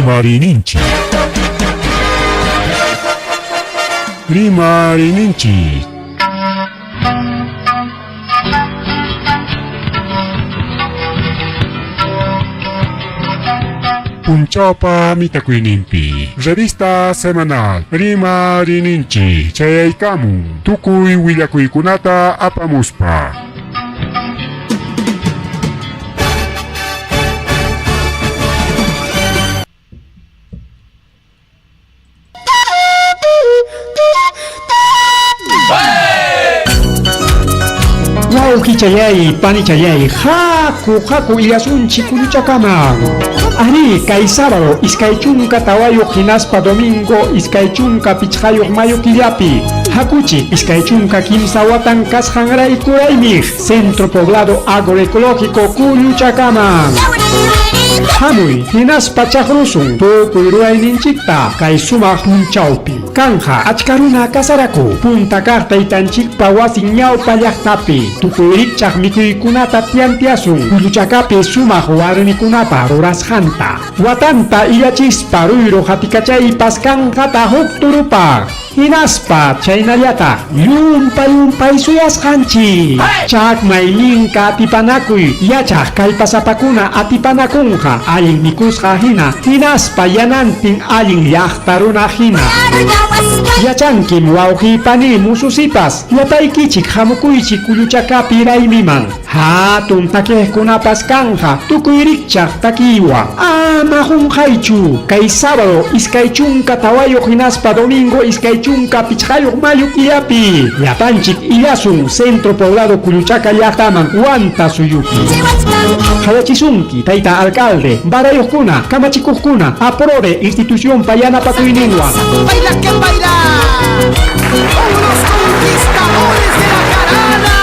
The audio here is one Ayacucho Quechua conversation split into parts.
Rimarininchik. Rimarininchik. Punchawpa mitakuyninpi revista semanal Rimarininchik chayaykamun tukuy willakuykunata apamuspa. Wawqichallay, panichallay, haku, haku illasunchik kulluchakaman. Arí, kay sábado 24 hinaspa domingo 25 mayo killapi. Hakuchik 23 watan kasqanrayku raymiq Centro Poblado Agroecológico Kulluchakaman. Hamuy, hinaspa chaqrusun tukuy ruwayninchikta kay sumaq punchawpi. Kanja, achka runa kasaraku, punta kaq taytanchikpa wasin ñawpa llaqtapi. Tukuy rikchaq mikuykunata tiantiasun, Kulluchakapi sumaq warmikunapa rurasqanta. Watanta illachispa ruyru hatikachaypas kanjata huk turupa. Hinaspa chaynallataq llumpa llumpay suyasqanchik. Chakmay minka atipanakuy yachaq kallpasapakuna atipanakunqa allin mikusqa hina hinaspa yanantin allin llaqta runa hina. Yachankim wawqiy pani mususipas llapaykichik hamukuychik Kulluchakapi raymiman. Hatun takiqkunapas kanja tukuy rikchaq takiywan. Ama qunqaychu kay sábado 24 hinaspa domingo 25 mayo killapi. Llapanchik illasun Centro Poblado Kulluchaka llaqtaman Huanta suyupi. Qayachisunki tayta alcalde, barayuqkuna, kamachikuqkuna, APRODE institución yanapakuyninwan. Baila que baila, con los conquistadores de la jarana.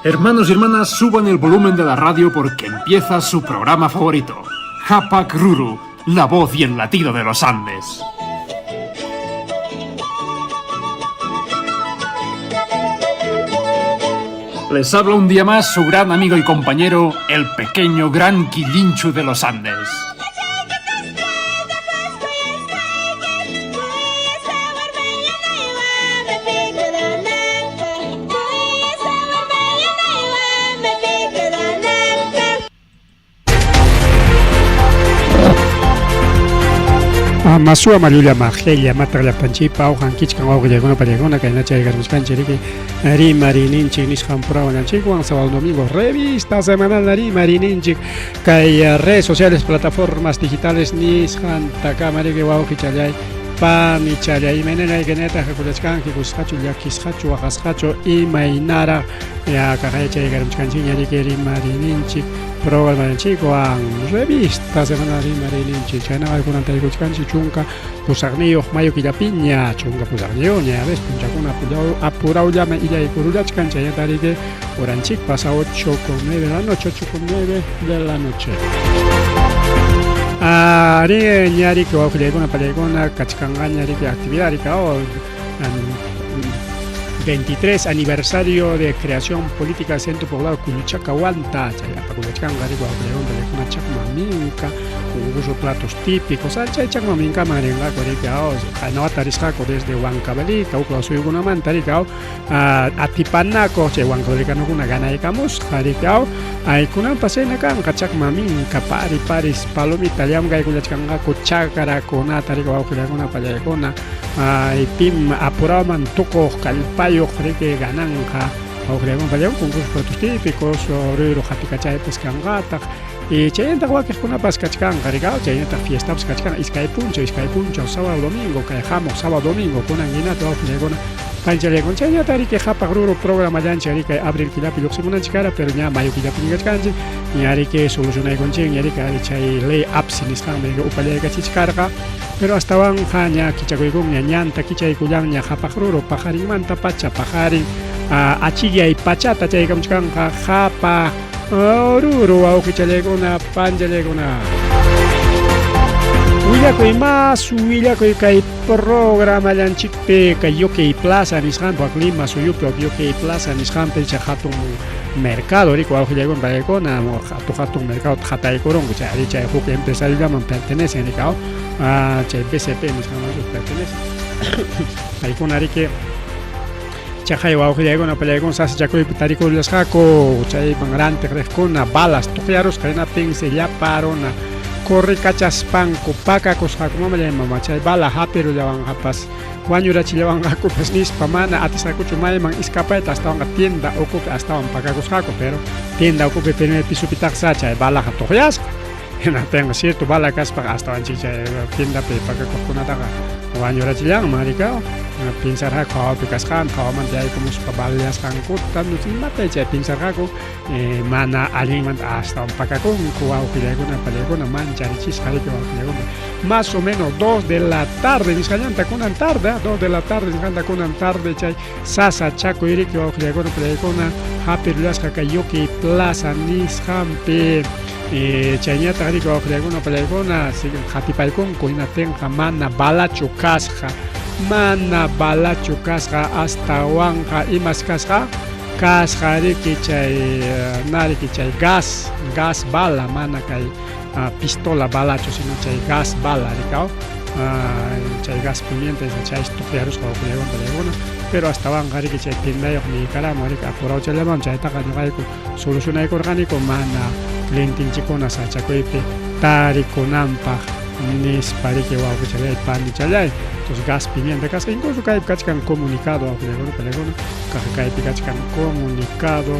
Hermanos y hermanas, suban el volumen de la radio porque empieza su programa favorito, Hapak Ruru, la voz y el latido de los Andes. Les habla un día más su gran amigo y compañero, el pequeño gran Quillinchu de los Andes. Masua Mayulla Majella Mata llaqtanchikpa awqan kichkan wawqillaykuna pallaykuna kayna chaykarmuskanchik riki rimarininchik nisqan programanchikwan sábado domingo revista semanal rimarininchik kay redes sociales plataformas digitales nisqantakama riki wawqichallay panichallay imaynalay kaynataq hakullachkanki kusqachu llakisqachu waqasqachu imaynaraq ya kaqaya chaykarmuskanchikña riki rimarininchik programanchikwan revista semanal rimarininchik chaynaqa kunan taykuchkanchik 18 mayo killapiña 18ña ves punchakuna apurawllama illaykurullachkan chaynata riki horanchik pasa 8:09 de la noche 8:09 de la noche. Ari ñariki wawqillaykuna pallaykuna kachkanqaña riki actividad riki 23 aniversario de creación política del Centro Poblado Kulluchaka Huanta, chay apakullachkanqa riki wawqillaykuna pallaykuna chakma minka, concurso platos típicos, chay chakma minkaman rinqaku riki qanawata risqaku desde Huancavelica, uqlaw suyukunamanta riki atipanakuq chay huancavelicanokuna ganaykamusqa riki aykunanpas chayna kanqa chakma minka pari paris palomita llamkaykullachkanqaku chakrakunata riki wawqillaykuna pallaykuna pim apurawman tukuq kallpayuq riki gananqa wawqillaykuna pallaykuna concurso platos típicos ruyru hatikachaypas kanqataq y chaynataq wakiqkunapas kachkanqa riki chaynataq fiestapas kachkanqa iskay punchaw sábado domingo kay hamuq sábado domingo kunan hinata wawqillaykuna Panchallaykun chaynata riki Qhapaq Ruru programallanchik riki kay abril killapi lluqsimunanchik kara, pero ña mayo killapi ñikachkanchik, ña riki solucionaykunchik, ña riki ari chay ley APSI nisqanmi riki upallaykachichkarqa, pero astawanqa ña kichakuykunña, ñanta kichaykullanña Qhapaq Ruru paqarinmanta pacha paqarin achikyay pachata chaykamuchkanqa Qhapaq Ruru wawqichallaykuna panchallaykuna. Willakuy más willakuy kay programallanchikpi kay Yockey Plaza nisqanpi wak Lima suyupi wak Yockey Plaza nisqanpi chay hatun mercado riku wawqillaykuna paykuna hatun hatun mercado qataykurunku chay ari chay huk empresariollaman pertenecen rikaw chay BCP nisqanman pertenecen paykuna riki chaqay wawqillaykuna pallaykuna sasachakuypi tarikullasqaku chayman rantiq riqkuna balas tuqyarusqa hinaptinsi llapa runa corrikachaspanku pakakusqaku mamallay mama chay bala hapirullawanqapas wañurachillawanqakupas nispa mana atisqakuchu mayman iskapayta astawanqa tienda ukupi astawan pakakusqaku pero tienda ukupi primer pisopitaqsa chay balaqa tuqyasqa hinaptinqa cierto bala kaspaqa astawan chay tiendapi pakakuqkunataqa wañurachillanman rikaw pinsarqaku hawapi kasqanta hawamanta yaykumuspa baleasqankuta imata chay pinsarqaku mana allinmanta astawan pakakunku wawqillaykuna pallaykuna mancharichisqa riki wawqillaykuna más o menos 2 de la tarde nisqallanta kunan tarde 2 de la tarde nisqanta kunan tarde chay sasachakuy riki wawqillaykuna pallaykuna hapirullasqa kay Yockey Plaza nisqanpi chayñataq riki wawqillaykuna pallaykuna qatipaykunku hinaptinqa mana balachu kasqa mana balachu kasqa astawanqa imas kasqa kasqa riki chay nariki chay gas gas bala mana kay pistola balachu sino chay gas bala rikaw chay gas pimienta chay tuqyarusqa wawqillaykuna pallaykuna pero astawanqa riki chay tiendayuq niykaramu riki apurawchallaman chaytaqa ñuqayku solucionaykurqaniku mana clientenchikkuna sachakuypi tarikunanpaq nispa riki wawqichallay panichallay entonces gas pimienta kasqa incluso kaypi kachkan comunicado wawqillaykuna pallaykuna kaypi kachkan comunicado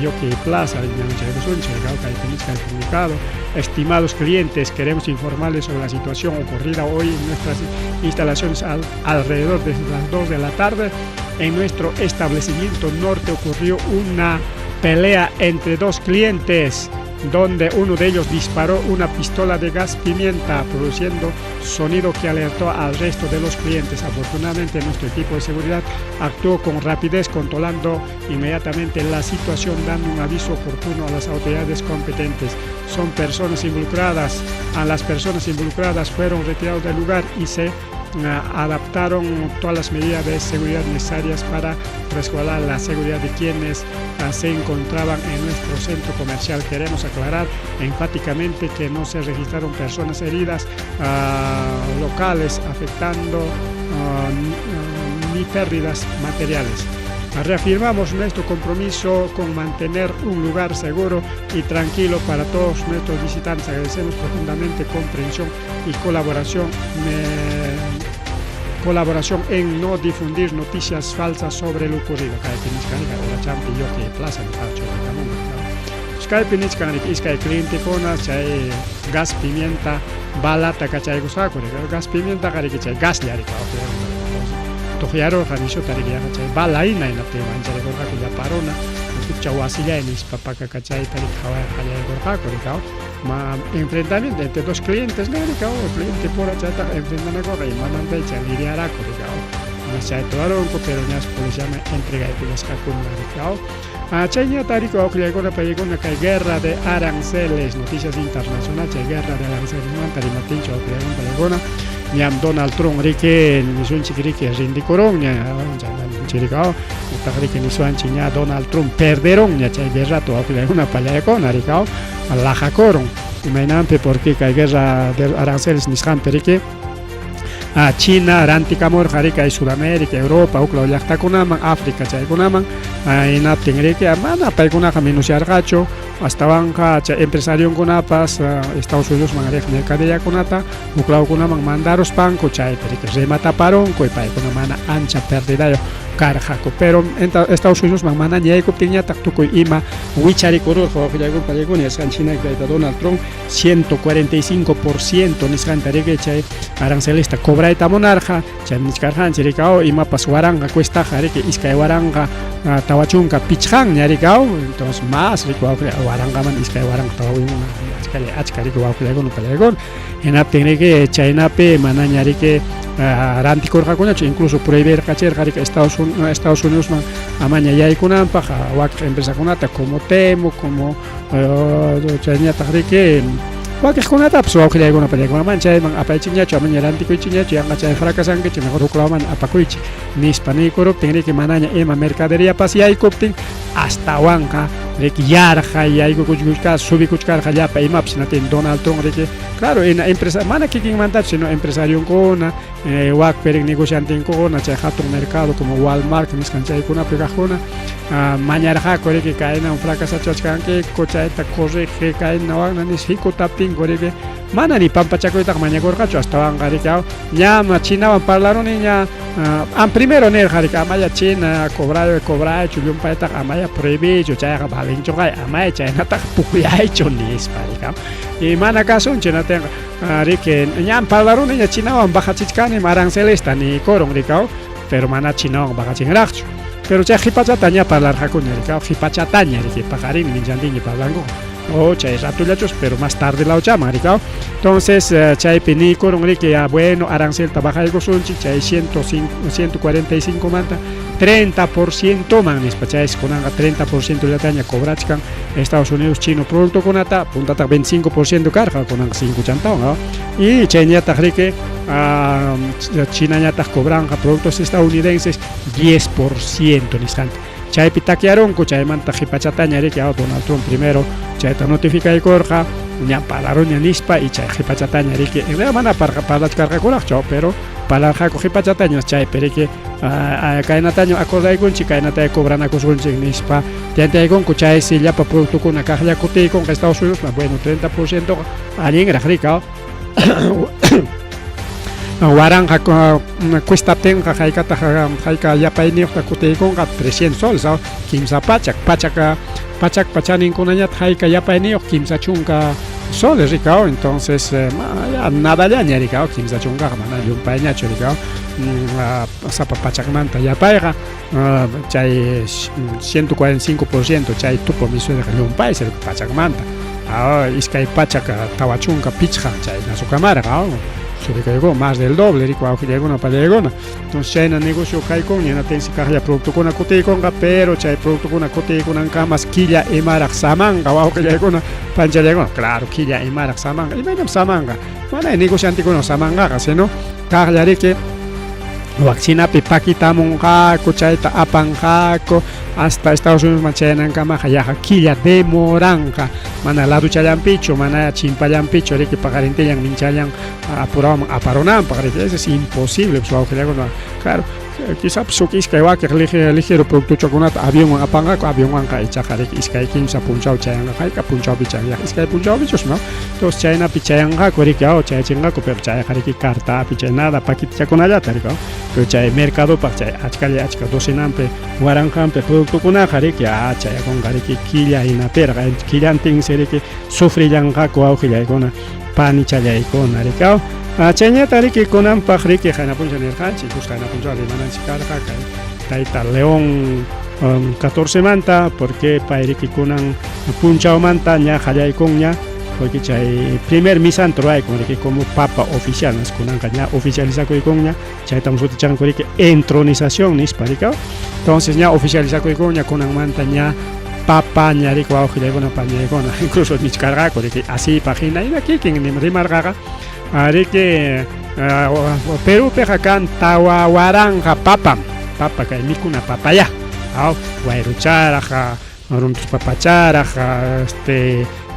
Yockey Plaza kaypi nichkan comunicado. Estimados clientes, queremos informarles sobre la situación ocurrida hoy en nuestras instalaciones alrededor de las 2 de la tarde. En nuestro establecimiento norte ocurrió una pelea entre dos clientes, donde uno de ellos disparó una pistola de gas pimienta, produciendo sonido que alertó al resto de los clientes. Afortunadamente, nuestro equipo de seguridad actuó con rapidez, controlando inmediatamente la situación, dando un aviso oportuno a las autoridades competentes. Son personas involucradas, a las personas involucradas fueron retirados del lugar y se adaptaron todas las medidas de seguridad necesarias para resguardar la seguridad de quienes se encontraban en nuestro centro comercial. Queremos aclarar enfáticamente que no se registraron personas heridas locales afectando ni pérdidas materiales. Reafirmamos nuestro compromiso con mantener un lugar seguro y tranquilo para todos nuestros visitantes. Agradecemos profundamente comprensión y colaboración en no difundir noticias falsas sobre lo ocurrido. Kaypi nichkan iskay clientekuna chay gas pimienta balata kachaykusqaku gas pimienta riki chay gaslla riki tuqyarurqa nishuta riki chay bala hina hinaptin mancharikurqaku llapa runa hucha wasillay nispa pakakachayta riki qallaykurqaku rikaw ma enfrentamiento entre dos clientes no rikaw cliente pura chaytaqa enfrentanakurqa imamanta chay lidiaraku rikaw chay tuwarunku pero ñas policiaman entregaykullasqakuña rikaw chayñata riki wawqillaykuna paykuna kay guerra de aranceles noticias internacional chay guerra de aranceles manta rimaptinchu wawqillaykuna paykuna ñam Donald Trump riki nisunchik riki rindikurunña chirikaw utaq riki nisuanchik ña Donald Trump perderunña chay guerrata wawqillaykuna pallaykuna rikaw lajakurun imaynanpi porque kay guerra de aranceles nisqanpi riki China rantikamurqa riki kay Sudamérica, Europa, huklaw llaqtakunaman, África chaykunaman hinaptin riki mana paykunaqa menunciarqachu astawanqa chay empresarionkunapas Estados Unidosman riq mercadellakunata huklawkunaman mandaruspanku chaypi riki remataparunku y paykuna mana ancha perdidayuq Karqaku. Pero Estados Unidosman manaña yaykuptinñataq tukuy ima wicharikururqa wawqillaykuna pallaykuna yasqanchik tayta Donald Trump 145% nisqanta riki chay arancelesta cobrayta munarqa. Chaymi nichkarqanchik riki imapas 1000 cuestaqa riki 2045ña riki entonces más riki wawqilla waranqaman 2000 achkalla achka riki wawqillaykuna pallaykuna. Hinaptin riki chaynapi manaña riki rantikurqakuñachu, incluso prohibirqachirqa riki Estados Unidosman amaña yaykunanpaq wakiq empresakunata como Temu, como chayñataq riki wakiqkunatapas wawqillaykuna pallaykuna mana chayman apaychikñachu, amaña rantikuychikñachu, yanqa chay fracasankichik, mejor huklawman apakuychik nispa niykuruptin riki manaña ima mercaderíapas yaykuptin astawanqa riki yarqay yaykukuchkarqa subikuchkarqa llapa imapas. Hinaptin Donald Trump riki, claro, ina empresa mana kikinmantachu sino empresarionkuna wakpi rin negociantinkuna chay hatun mercado como Walmart nisqan chaykunapi kaqkuna mañarqaku riki kaynan fracasachachkankiku chayta corrige kayna wakna nispa hikutaptinku riki mana ni pampachakuytaqa mañakurqachu, astawanqa riki ña Chinawan parlaruni ña primero nirqa riki amaya China cobrayo cobraychu llumpaytaqa amaya prohibiychu chayqa valinchuqay amaya chaynataqa pukllaychu nispa riki y mana kasunchu. Hinatinqa riki ñam parlaruni ña Chinawan bajachichkani arancelesta niykurun riki, pero mana Chinawan bajachinraqchu, pero chay qhipachata ña parlarqakuña riki, qhipachataña riki paqarin minchantiña parlanku o chay ratullachus, pero más tarde lawchaman riki. Entonces chaypi niykurun riki ya bueno, arancelta bajaykusunchik chay 145 manta 30% man nispa. Chaysi kunanqa 30% llataña cobrachkan Estados Unidos chino productokunata, puntataq 25% karqa, kunanqa 5 chantawan. Y chayñataq riki Chinañataq cobranqa productos estadounidenses 10% nisqanta. Chaypi takyarunku. Chaymanta qhipachataña riki Donald Trump primero chayta notificaykurqa ña parlaruña nispa y chay qhipachataña riki en realidad mana parlachkarqakuraqchu, pero parlarqaku qhipachataña chaypi riki kaynataña acordaykunchik, kaynataya cobranakusunchik nispa tantaykunku. Chaysi llapa productokuna kaqlla kutiykunqa Estados Unidos. Bueno, 30% allinraq riki, 1000 cuestaptinqa haykataq hayka yapayniyuqta kutiykunqa? 300 soles, 300, pachak pachakpa chaninkunañataq hayka yapayniyuq? 30 soles riki. Entonces nadallaña riki, 30-ka mana llumpayñachu riki sapa pachakmanta yapayqa. Chay 145% chay tupu misuqa llumpaysi pachakmanta 245 chay nasukamarqa subikayku más del doble riki wawqillaykuna pallaykuna. Entonces chayna negocio kaykun. Hinatinsi kaqlla productokuna kutiykunqa, pero chay productokuna kutiykunankamas killa imaraq samanqa wawqillaykuna panchallaykuna. Claro, killa imaraq samanqa. Imaynam samanqa? Mana negociantekuna samanqaqa, sino kaqlla riki wak Chinapi pakitamunqaku, chayta apanqaku hasta Estados Unidosman chayanankamaqa yaqa killa demoranqa, mana laduchallanpichu, mana chimpallanpichu riki paqarintillan minchallan apurawan aparunanpaq riki. Eso es imposible pues, wawqillaykuna. Claro, quizás huk iskay wakiq ligero productochakunata avionwan apanqaku, avionwanqa ichaqa riki iskay kimsa punchaw chayanqa, hayka punchawpi chayanqa, iskay punchawpichus, no? Entonces chaynapi chayanqaku riki, chayachinqaku, pero chayqa riki cartapi chay nada paquetichakunallata riki. Pero chay mercadopaq chay achkalla achka docenampi waranqanpi productokunaqa riki chayakunqa riki killa hinapirqa, killantinsi riki sufrillanqaku wawqillaykuna panichallaykuna riki. Chayñata riki kunanpaq riki qayna punchaw nirqanchik, justo qayna punchaw rimananchik karqa kay tayta León 14 manta, porque pay riki kunan punchawmanta ña qallaykunña, porque chay primer misanta ruwaykun riki como papa oficial kunanqa ña oficializakuykunña, chaytam sutichanku riki entronización nispa riki. Entonces ña oficializakuykunña kunanmanta ña papa ña riki wawqillaykuna pañaykuna. Incluso nichkarqaku riki asiypaq hina hina kikin rimarqaqa riki Perúpiqa kan 4000 papam, papa kay mikuna papaya wayrucharaq, runtus papacharaq,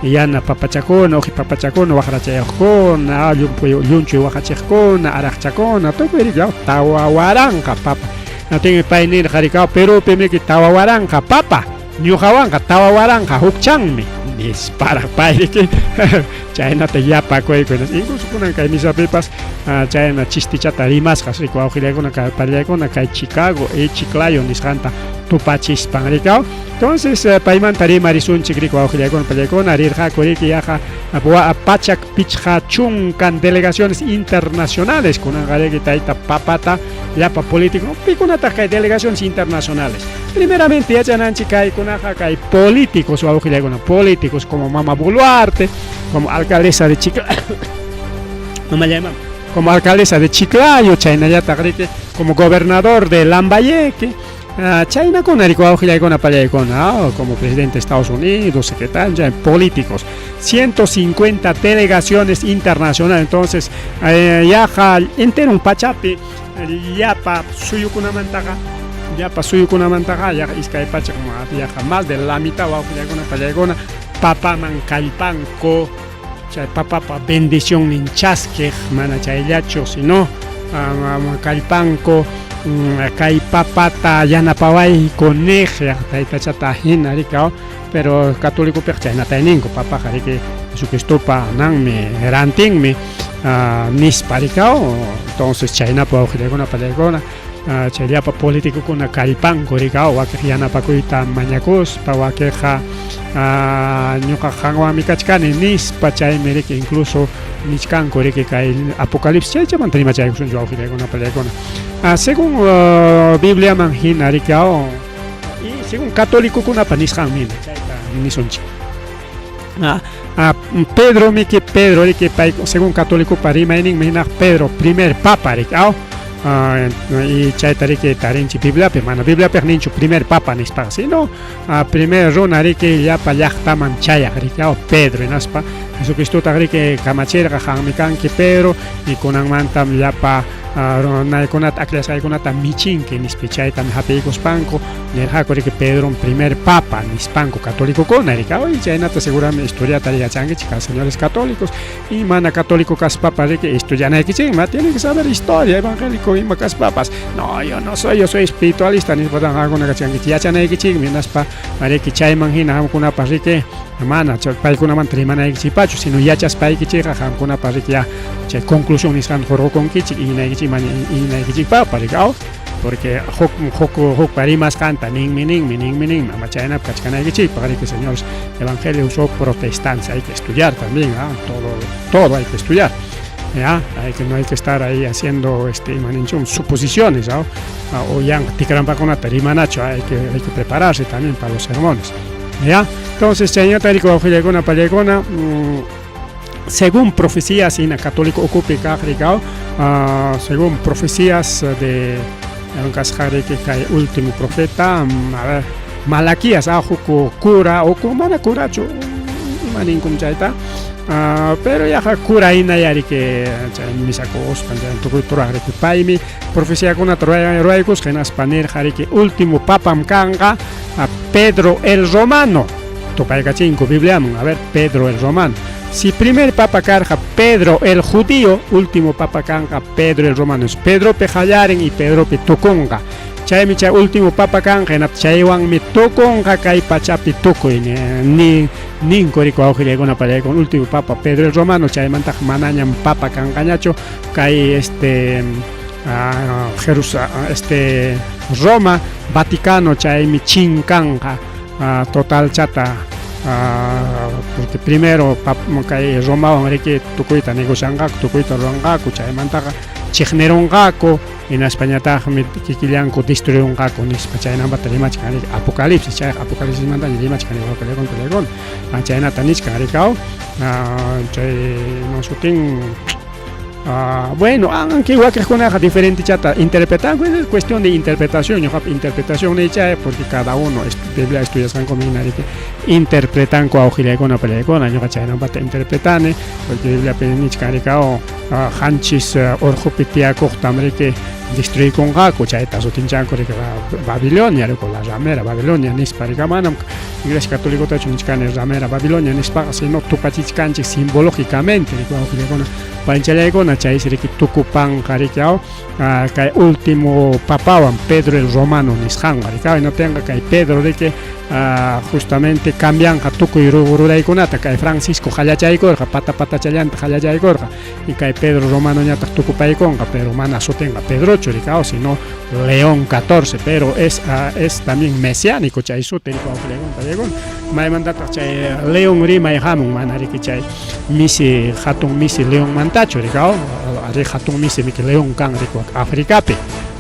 yana papachakuna, uqi papachakuna, waqrachayuqkuna, llunchuy waqachiqkuna, araqchakuna, tukuy riki 4000 papa. Natinmi pay nirqa riki Perúpimi riki 4000 papa. Ñuqawanqa 4000 hukchanmi nisparaq payriki chaynata yapakuyku. Incluso kunan kay misapipas chayna chistichata rimasqas riku wawqillaykuna pallaykuna kay Chicago y Chiclayo nisqanta tupachispan rikaw. Entonces paymanta rimarisunchik riku wawqillaykuna pallaykuna rirqaku riki yaqa 150 delegaciones internacionales kunanqa riki tayta papata llapa político pikunataq kay delegaciones internacionales. Primeramente yachananchik kaykunaqa kay políticos wawqillaykuna políticos como Mama Boluarte, como alcaldesa de Chiclayo, como alcaldesa de Chiclayo, chaynallataq riki como gobernador de Lambayeque, chaynakuna riki wawqillaykuna pallaykuna, como presidente de Estados Unidos, secretario, ya políticos. 150 delegaciones internacionales, entonces yaqa entero un pachapi llapa suyukunamantaqa llapa suyukunamantaqa yaqa 200 yaqa más de la mitad wawqillaykuna pallaykuna papaman kallpanku chay papapa bendicionnin chaskiq mana chayllachu sino kallpanku kay papata yanapawayku niq taytachata hina rikaw pero católicopiqa chaynata ninku papaqa riki Jesucristopa nanmi rantinmi nispa rikaw entonces chaynapa wawqillaykuna pallaykuna chay llapa políticokuna kallpanku rikaw wakiq yanapakuyta mañakuspa wakiqqa ñuqa qanwanmi kachkani nispa chaymi riki incluso nichkanku riki kay Apocalipsis chaychamanta rimachaykusunchik wawqillaykuna pallaykuna según Bibliaman hina rikaw y según católicokunapa nisqanmi hina chayta nisunchik. Pedro miki Pedro riki pay según católicopa rimayninmi hinaq Pedro primer papa riki aw y chayta riki tarinchik Bibliapi mana Bibliapiqa ninchu primer papa nispaqa sino primer runa riki llapa llaqtaman chayaq riki aw Pedro hinaspa Jesucristotaq riki kamachirqa qanmi kanki Pedro y kunanmantam llapa runaykunata akllasqaykunata michinki nispa chaytam hapiykuspanku nirqaku riki Pedro primer papa nispanku católicokuna riki aw chaynata seguramente historiata yachankichik señores católicos y mana católico kaspapas riki estudianaykichikmi tienen que saber historia evangélico ima kaspapas no yo no soy yo soy espiritualista nispa qamkuna kachkankichik yachanaykichikmi hinaspa riki chayman hina qamkunapas riki mana paykunamanta rimanaykichikpachu sino yachaspaykichikqa qamkunapas riki ya chay conclusión nisqanta hurqukunkichik iñinaykichik mana iñinaykichikpaqpas riki aw porque huk huk hukpa rimasqanta ninmi ninmi ninmi ninmi ama chaynapi kachkanaykichikpaq riki señores evangélicos o protestantes hay que estudiar también todo todo hay que estudiar ya hay que no hay que estar ahí haciendo imaninchum suposiciones o yanqa tikrampakunata rimanachu hay que prepararse también para los sermones ya. Entonces chaynata riki wawqillaykuna pallaykuna según profecías hina católico ukupi kaq rikaw según profecías de kasqa riki kay último profeta a ver Malaquías huk cura o mana curachu ima ninkum chayta pero yaqa cura hina riki chay misakuspan chay tukuy turaq riki paymi profeciakunata ruwaykusqa hinaspa nirqa riki último papam kanqa Pedro el Romano tupaykachinku Bibliaman a ver Pedro el Romano si primer papa karqa Pedro el Judío último papa kanqa Pedro el Romano es Pedropi qallarin y Pedropi tukunqa chaymi chay último papa kanqa hinaptin chaywanmi tukunqa kay pachapi tukuy ni ninku riki wawqillaykuna pallaykuna último papa Pedro el Romano chaymantaqa manañam papa kanqañachu kay Jerusa Roma Vaticano chaymi chinkanqa total chata porque primero kay Romawan riki tukuyta negocianqaku tukuyta ruranqaku chaymantaqa chiqnirunqaku hinaspañataqmi kikillanku destruirunqaku nispa chaynamanta rimachkan riki Apocalipsis chayqa Apocalipsismantaña rimachkan wawqillaykuna pallaykuna chaynata nichkan rikaw chay sutin bueno, aunque wakiqkunaqa diferente chata interpretanku, es cuestión de interpretación, ñuqapa interpretación nichay porque cada uno Biblia estudiasqanku hina riki interpretanku awqillaykuna pallaykuna ñuqa chaynamanta interpretani porque Bibliapi nichkan rikaw qanchis urqupi tiyakuqtam riki Destruykunqaku chayta sutinchanku riki Babilonia riki la ramera Babilonia nispa riki manam Iglesia Católicotachu nichkani ramera Babilonia nispaqa sino tupachichkanchik simbológicamente riki wawqillakuna panchallaykuna chaysi riki tukupanqa riki aw kay último papawan Pedro el Romano nisqanqa riki aw hinaptinqa kay Pedro riki justamente cambianqa tukuy ruraykunata kay Francisco qallachaykurqa pata patachallanta qallachaykurqa y kay Pedro Romanoñataq tukupaykunqa pero mana sutinqa Pedrochu riki aw sino León 14 pero es es también mesiánico chay suti riki wawqillaykuna maymantataq chay León rimay hamun mana riki chay misi hatun misi leonmantachu riki aw ari hatun misi miki león kan riki Africapi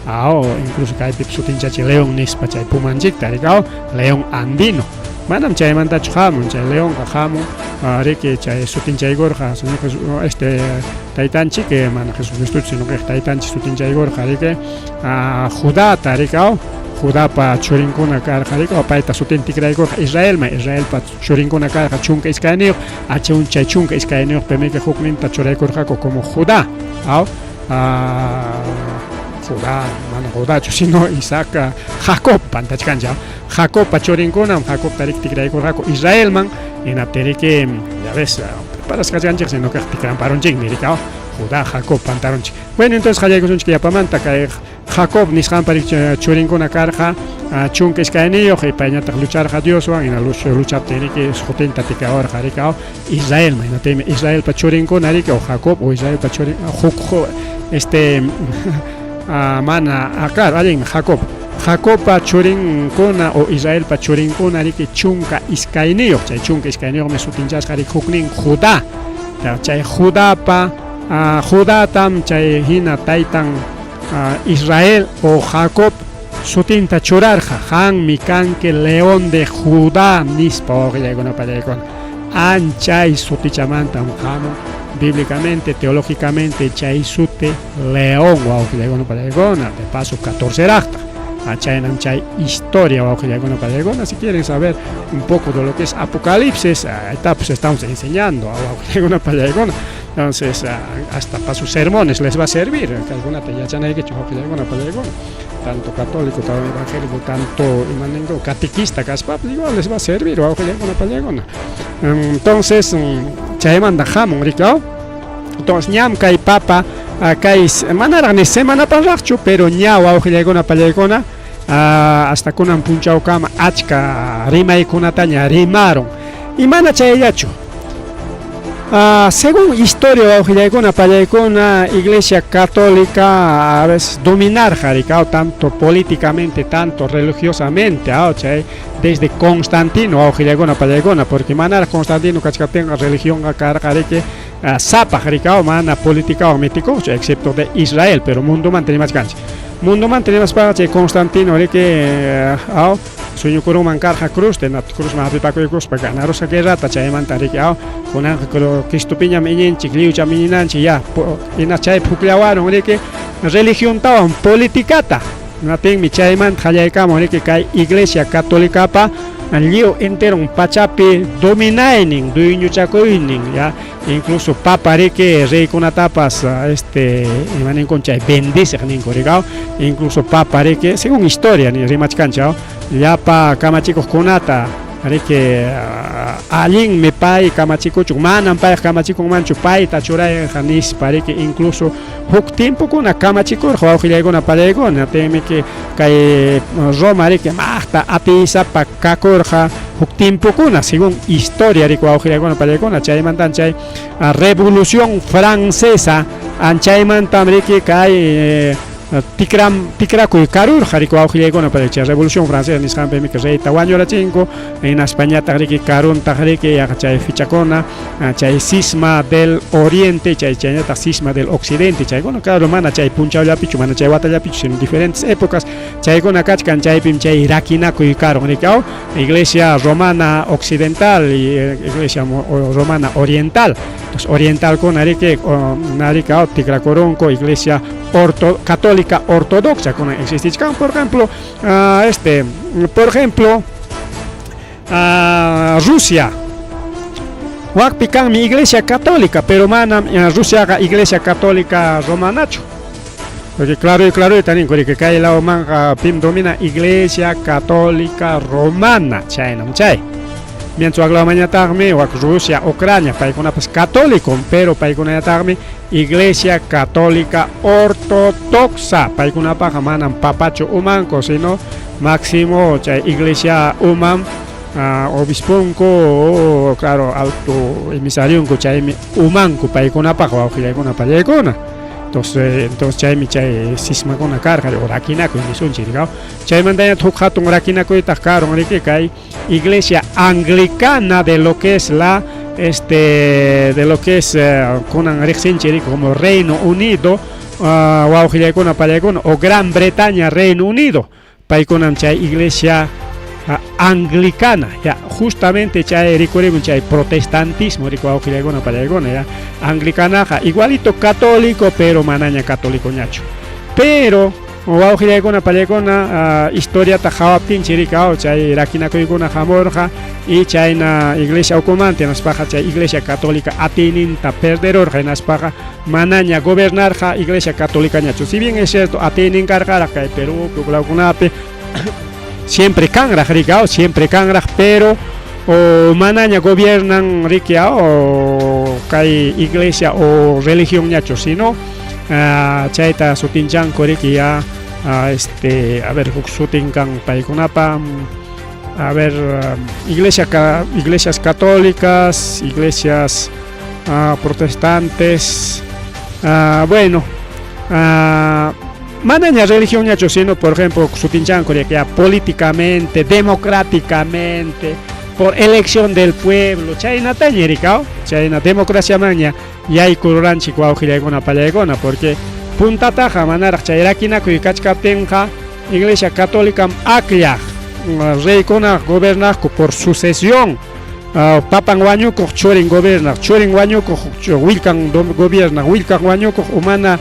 aw incluso kaypi sutinchachi león nispa chay pumanchikta riki aw león andino manam chaymantachu hamun chay leonqa hamun riki chay sutinchaykurqa señor Jesús este taytanchik mana Jesucristochu sino que taytanchik sutinchaykurqa riki Judata riki aw Judapa churinkuna karqa riki payta sutin tikraykurqa Israelman Israelpa churinkuna karqa 12 achun chay 12pimiki hukninta churaykurqaku como Judá aw Judá mana Judachu sino Isaac Jacob pantachkanchik Jacobpa churinkunam Jacobta riki tikraykurqaku Israelman hinaptin riki ya ves preparasqachkanchik sino kaq tikramparunchikmi riki aw Judá Jacob pantarunchik bueno entonces qallaykusunchik yapamanta kay Jacob nisqanpa churinkuna karqa 12 y payñataq lucharqa Dioswan hina luchaptin riki sutinta tikrawarqa riki aw Israelman hinaptinmi Israelpa churinkuna riki o Jacob o Israelpa churin huk este mana claro allinmi Jacob Jacobpa churinkuna o Israelpa churinkuna riki 12 chay 12mi sutinchasqa riki huknin Judá chay Judapa Judatam chay hina taytan Israel o Jacob sutinta churarqa qanmi kanki león de Judá nispa wawqillaykuna pallaykuna anchay sutichamantam hamun bíblicamente teológicamente chay suti león wawqillaykuna pallaykuna de paso 14raqtaq chaynam chay historia wawqillaykuna pallaykuna si quieren saber un poco de lo que es Apocalipsis ahí pues estamos enseñando wawqillaykuna pallaykuna entonces hasta para sus sermones les va a servir kaykunata yachanaykichik wawqillaykuna pallaykuna tanto católico, tanto evangélico, tanto imaninko catequista kaspapas igual les va a servir wawqillaykuna pallaykuna entonces chaymanta hamun riki aw entonces ñam kay papa kay manaraq ni semanapaqraqchu pero ña wawqillaykuna pallaykuna hasta kunan punchawkama achka rimaykunataña rimarun y mana chayllachu según historia wawqillaykuna pallaykuna Iglesia Católica a veces dominarqa riki aw tanto políticamente tanto religiosamente aw chay desde Constantino wawqillaykuna pallaykuna porque manaraq Constantino kachkaptinqa religionqa karqa riki sapaq riki aw mana politicawan metikuqchu excepto de Israel pero mundomanta rimachkanchik mundomanta rimaspaqa chay Constantino riki aw sueñukurunman karqa cruz cruzman hap'ipakuykuspa ganarusqa guerrata chaymanta riki aw kunanqa Cristopiñam iñinchik lliwcham iñinanchik ya hina chaypi hukllawarun riki religiontawan politicata hinaptinmi chaymanta qallaykamun riki kay Iglesia Católicapa lliw enteron pachapi dominaynin dueñochakuynin ya incluso papa riki reykunatapas este imaninkun chay bendiciq ninku riki aw incluso papa riki según historia rimachkanchik aw llapa kamachikuqkunata riki allinmi pay kamachikuchun manam payqa kamachikunmanchu payta churayqa nispa riki incluso huk tiempokuna kamachikurqa wawqillaykuna pallaykuna tinmiki kay Roma riki maqta atiysapa kakurqa huk tiempokuna según historia riki wawqillaykuna pallaykuna chaymantan chay revolución francesa anchaymantam riki kay tikrakuy karurqa riki wawqillaykuna para chay revolución francesa nisqanpimi reyta wañurachinku hinaspañataq riki karuntaq riki yaqa chay fichakuna chay cisma del oriente chay chaynataq cisma del occidente chaykuna claro mana chay punchawllapichu mana chay watallapichu sino diferentes épocas chaykuna kachkan chaypim chay rakinakuy karun riki aw iglesia romana occidental y iglesia romana oriental entonces orientalkuna riki nariki aw tikrakurunku iglesia católica ortodoxa kuna existichkan por ejemplo por ejemplo Rusia wakpi kanmi iglesia católica pero manam Rusiaqa iglesia católica romanachu. Porque claro y claro ninku riki kay lawmanqa pim domina Iglesia Católica Romana, chaynam chay. Mientras wak lawmanñataqmi wak Rusia, Ucrania, paykunapas católico, pero paykunañataqmi Iglesia Católica Ortodoxa, paykunapaqa manam papachu umanku, sino máximo chay iglesia umam obisponku o claro alto emisarionku chaymi umanku paykunapaq wawqillaykuna pallaykuna. Entonces chaymi chay cismakuna karqa o rakinakuy nisunchik rikaw. Chaymantañataq huk hatun rakinakuytaq karun riki kay Iglesia Anglicana de lo que es la de lo que es kunan riqsinchik riki como Reino Unido, wawqillaykuna pallaykuna o Gran Bretaña Reino Unido, paykunam chay Iglesia Anglicana, ya justamente chay rikurimun chay protestantismo riki wawqillaykuna pallaykuna, ya anglicanaqa igualito católico pero manaña católico ñachu. Pero wawqillaykuna pallaykuna historiata qhawaptinchik riki chay rakinakuykuna hamurqa y chayna iglesia ukumanta hinaspaqa chay Iglesia Católica atiyninta perderurqa hinaspaqa manaña gobernarqa Iglesia Católica ñachu. Si bien es cierto atiynin karqaraq kay Perú lawkunapi siempre kanraq riki siempre kanraq, pero o manaña gobiernan riki o kay iglesia o religión ñachu, sino chayta sutinchanku riki ya a ver huk sutin kan paykunapa, a ver, iglesia iglesias católicas, iglesias protestantes, bueno, manaña religión ñachu, sino por ejemplo sutinchanku riki ya políticamente, democráticamente, por elección del pueblo, chaynataña riki, chayna democracia maña yaykururanchik wawqillaykuna pallaykuna, porque puntataqa manaraq chay rakinakuy kachkaptinqa Iglesia Católica akllaq reykuna gobernaqku por sucesión, papan wañukuq churin gobernaq, churin wañukuq willkan gobiernaq, willkan wañukuq umana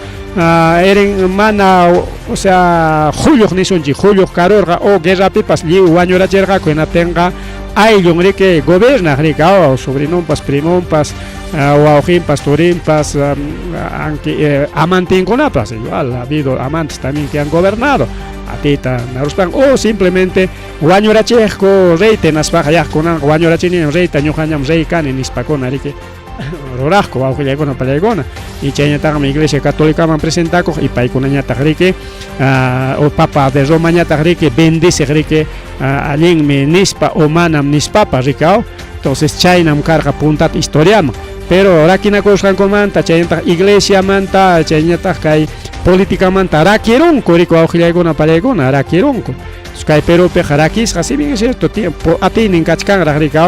eren mana, o sea, hulluq nisunchik, hulluq karurqa o guerrapipas lliw wañurachirqaku, hinaptinqa ayllun riki gobernaq riki, sobrinonpas, primonpas, wawqinpas, turinpas, aunque amantinkunapas, igual ha habido amantes también que han gobernado atiyta naruspan, o simplemente wañurachiqku reyta hinaspaqa ya kunanqa wañurachini reyta ñuqañam rey kani nispakuna riki ruraqku wawqillaykuna pallaykuna, y chayñataqmi Iglesia Católicaman presentakuq y paykunañataq riki o Papa de Romañataq riki bendiciq riki allinmi nispa o manam nispapas riki. Entonces chaynam karqa puntata historiaman, pero rakinakusqankumanta chaynataq iglesiamanta chayñataq kay políticamanta rakirunku riki wawqillaykuna pallaykuna, rakirunku. Kay Perupiqa rakisqa, si bien es cierto tiempo atiynin kachkanraq riki,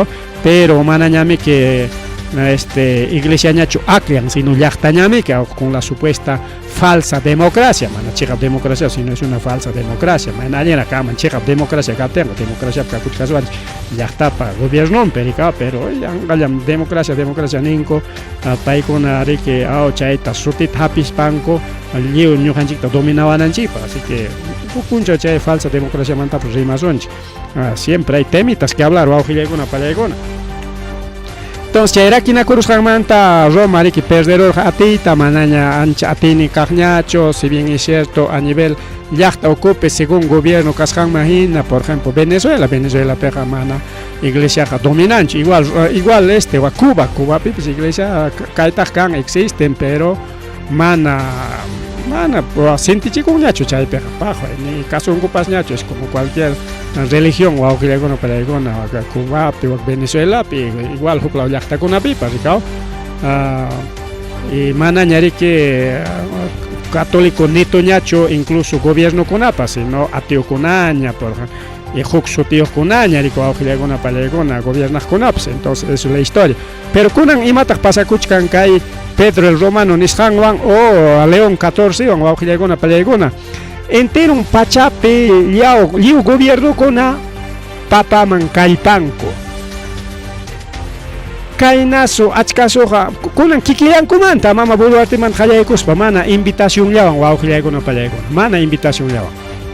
pero manañami que iglesiañachu akllan, sino llaqtañami con la supuesta falsa democracia, mana chiqap democracia, sino es una falsa democracia, mana allinraq kanman chiqap democracia kaptinqa, democracia kakuchkasuanchik llaqtapa gobiernonpi riki, pero yanqallam democracia, democracia ninku, paykuna riki chayta sutita hapispanku lliw ñuqanchikta dominawananchikpaq, así que huk punchaw chay falsa democraciamantapas rimasunchik, siempre hay temitas que hablar wawqillaykuna pallaykuna. Entonces chay rakinakurusqanmanta Roma riki perderurqa atiyta, manaña ancha atiynin kaqñachu, si bien es cierto a nivel llaqta ukupi según gobierno kasqanman hina, por ejemplo Venezuela, Venezuelapiqa mana iglesiaqa dominanchu, igual igual Cuba, Cubapipis iglesia kaytaq kan existen, pero mana sintichikunñachu chaypiqa paqway, ni kasunkupasñachu, es como cualquier religión wawqillaykuna pallaykuna Cubapi, Venezuelapi, igual huk law llaqtakunapipas rikaw, y manaña riki católico netoñachu incluso gobiernokunapas, sino ateokunaña, por y huk sutiyuqkunaña riki wawqillaykuna pallaykuna gobiernaqkunapas, entonces eso es la historia. Pero kunan imataq pasakuchkan kay Pedro el Romano nisqanwan o León XIV wawqillaykuna pallaykuna, enteron pachapi lliw gobiernokuna papaman kallpanku. Kaynasu achkasuqa kunan kikillankumanta mama Boluartemanta qallaykuspa mana invitacionllawan wawqillaykuna pallaykuna, mana invitacionllawan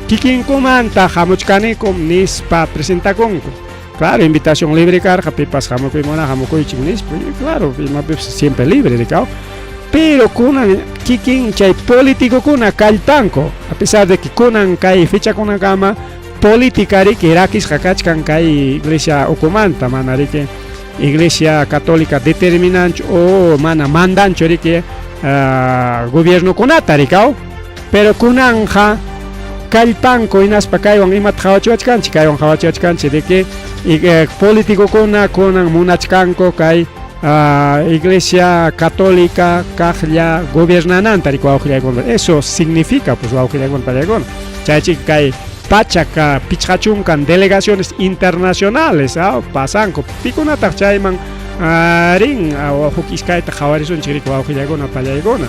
kikinkumanta hamuchkanikum nispa presentakunku. Claro, invitación libre karqa, pipas hamukuy munaq hamukuychik nispa, y claro, imapipas siempre libre rikaw. Pero kunan kikin chay politicokuna kallpanku, a pesar de que kunan kay fechakunakama política riki rakisqa kachkan kay iglesia ukumanta, mana riki iglesia católica determinanchu o mana mandanchu riki gobiernokunata rikaw, pero kunanja kallpanku hinaspa kaywan imata qawachiwachkanchik, kaywan qawachiwachkanchik de que politicokuna kunan munachkanku kay iglesia católica kaqlla gobiernananta riki wawqillaykuna. Eso significa pues wawqillaykuna pallaykuna chaychik kay pachak 50 delegaciones internacionales pasanku, pikunataq chayman rin huk iskayta qhawarisunchik riki wawqillaykuna pallaykuna,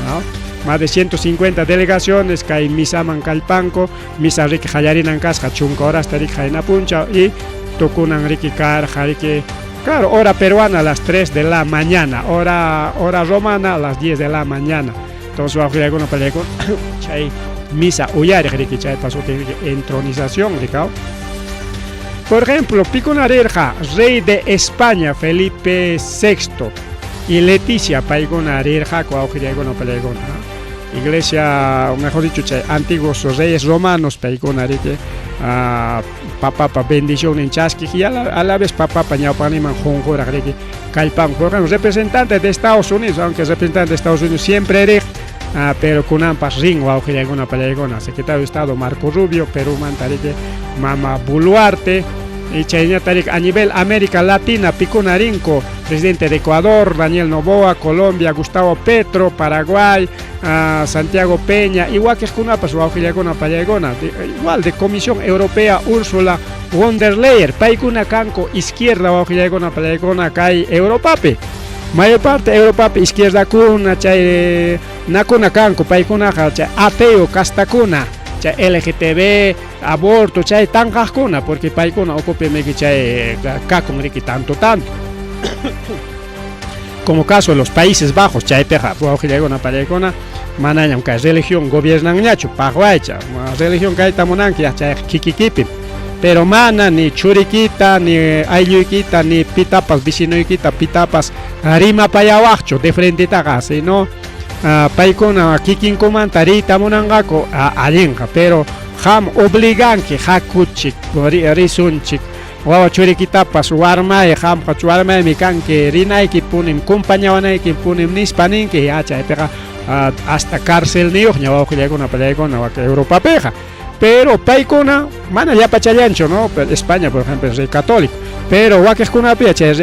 más de 150 delegaciones kay misaman kallpanku, misa riki qallarinan kasqa 10 horasta riki qayna punchaw y tukunan riki karqa riki, claro, hora peruana a las 3 de la mañana, hora romana a las 10 de la mañana. Entonces wawqillaykuna pallaykuna chay misa uyariq riki chaypa sutin riki entronización rikaw. Por ejemplo, pikuna rirqa rey de España Felipe VI y Leticia, paykuna rirqaku wawqillaykuna pallaykuna. Iglesia, o mejor dicho, chay antiguos reyes romanos paykuna riki papapa bendición chaskiq y a la vez papapa ñawpaqninman qunquraq riki kallpanku. Por ejemplo, representante de Estados Unidos, aunque representante de Estados Unidos siempre riq, pero kunanpas rin wawqillaykuna pallaykuna, secretario de Estado Marco Rubio, Perumanta riki Mama Boluarte, y chayñata riki a nivel América Latina pikuna rinku presidente de Ecuador Daniel Noboa, Colombia Gustavo Petro, Paraguay Santiago Peña, y wakiqkunapas wawqillaykuna pallaykuna, igual de Comisión Europea Ursula von der Leyen, paykuna kanku izquierda wawqillaykuna pallaykuna kay Europapi. Mayor parte Europapi izquierdakuna chay nakuna kanku, paykunaqa chay ateo kastakuna, chay LGTB, aborto, chay tanqaqkuna, porque paykuna ukupi miki chay kakun riki tanto tanto. Como caso de los Países Bajos, chaypiqa wawqillaykuna pallaykuna manañam kay religión gobiernanñachu paqwaycha, religión kayta munanki chayqa kikikipim, pero mana ni churikita ni aylluykita ni pitapas vecinoykita pitapas rimapayawaqchu de frentetaqa, sino paykuna kikinkumanta riyta munanqaku allinqa, pero qam obliganki hakuchik risunchik wawa churikitapas warmay qamqa warmaymi kanki rinayki punim compañawanayki punim nispa ninki, ya chaypiqa hasta carcelniyuqña wawqillaykuna pallaykuna wak Europapiqa. Pero paykuna mana llapachallanchu, ¿no? España, por ejemplo, es rey católico. Pero wakiqkunapi chay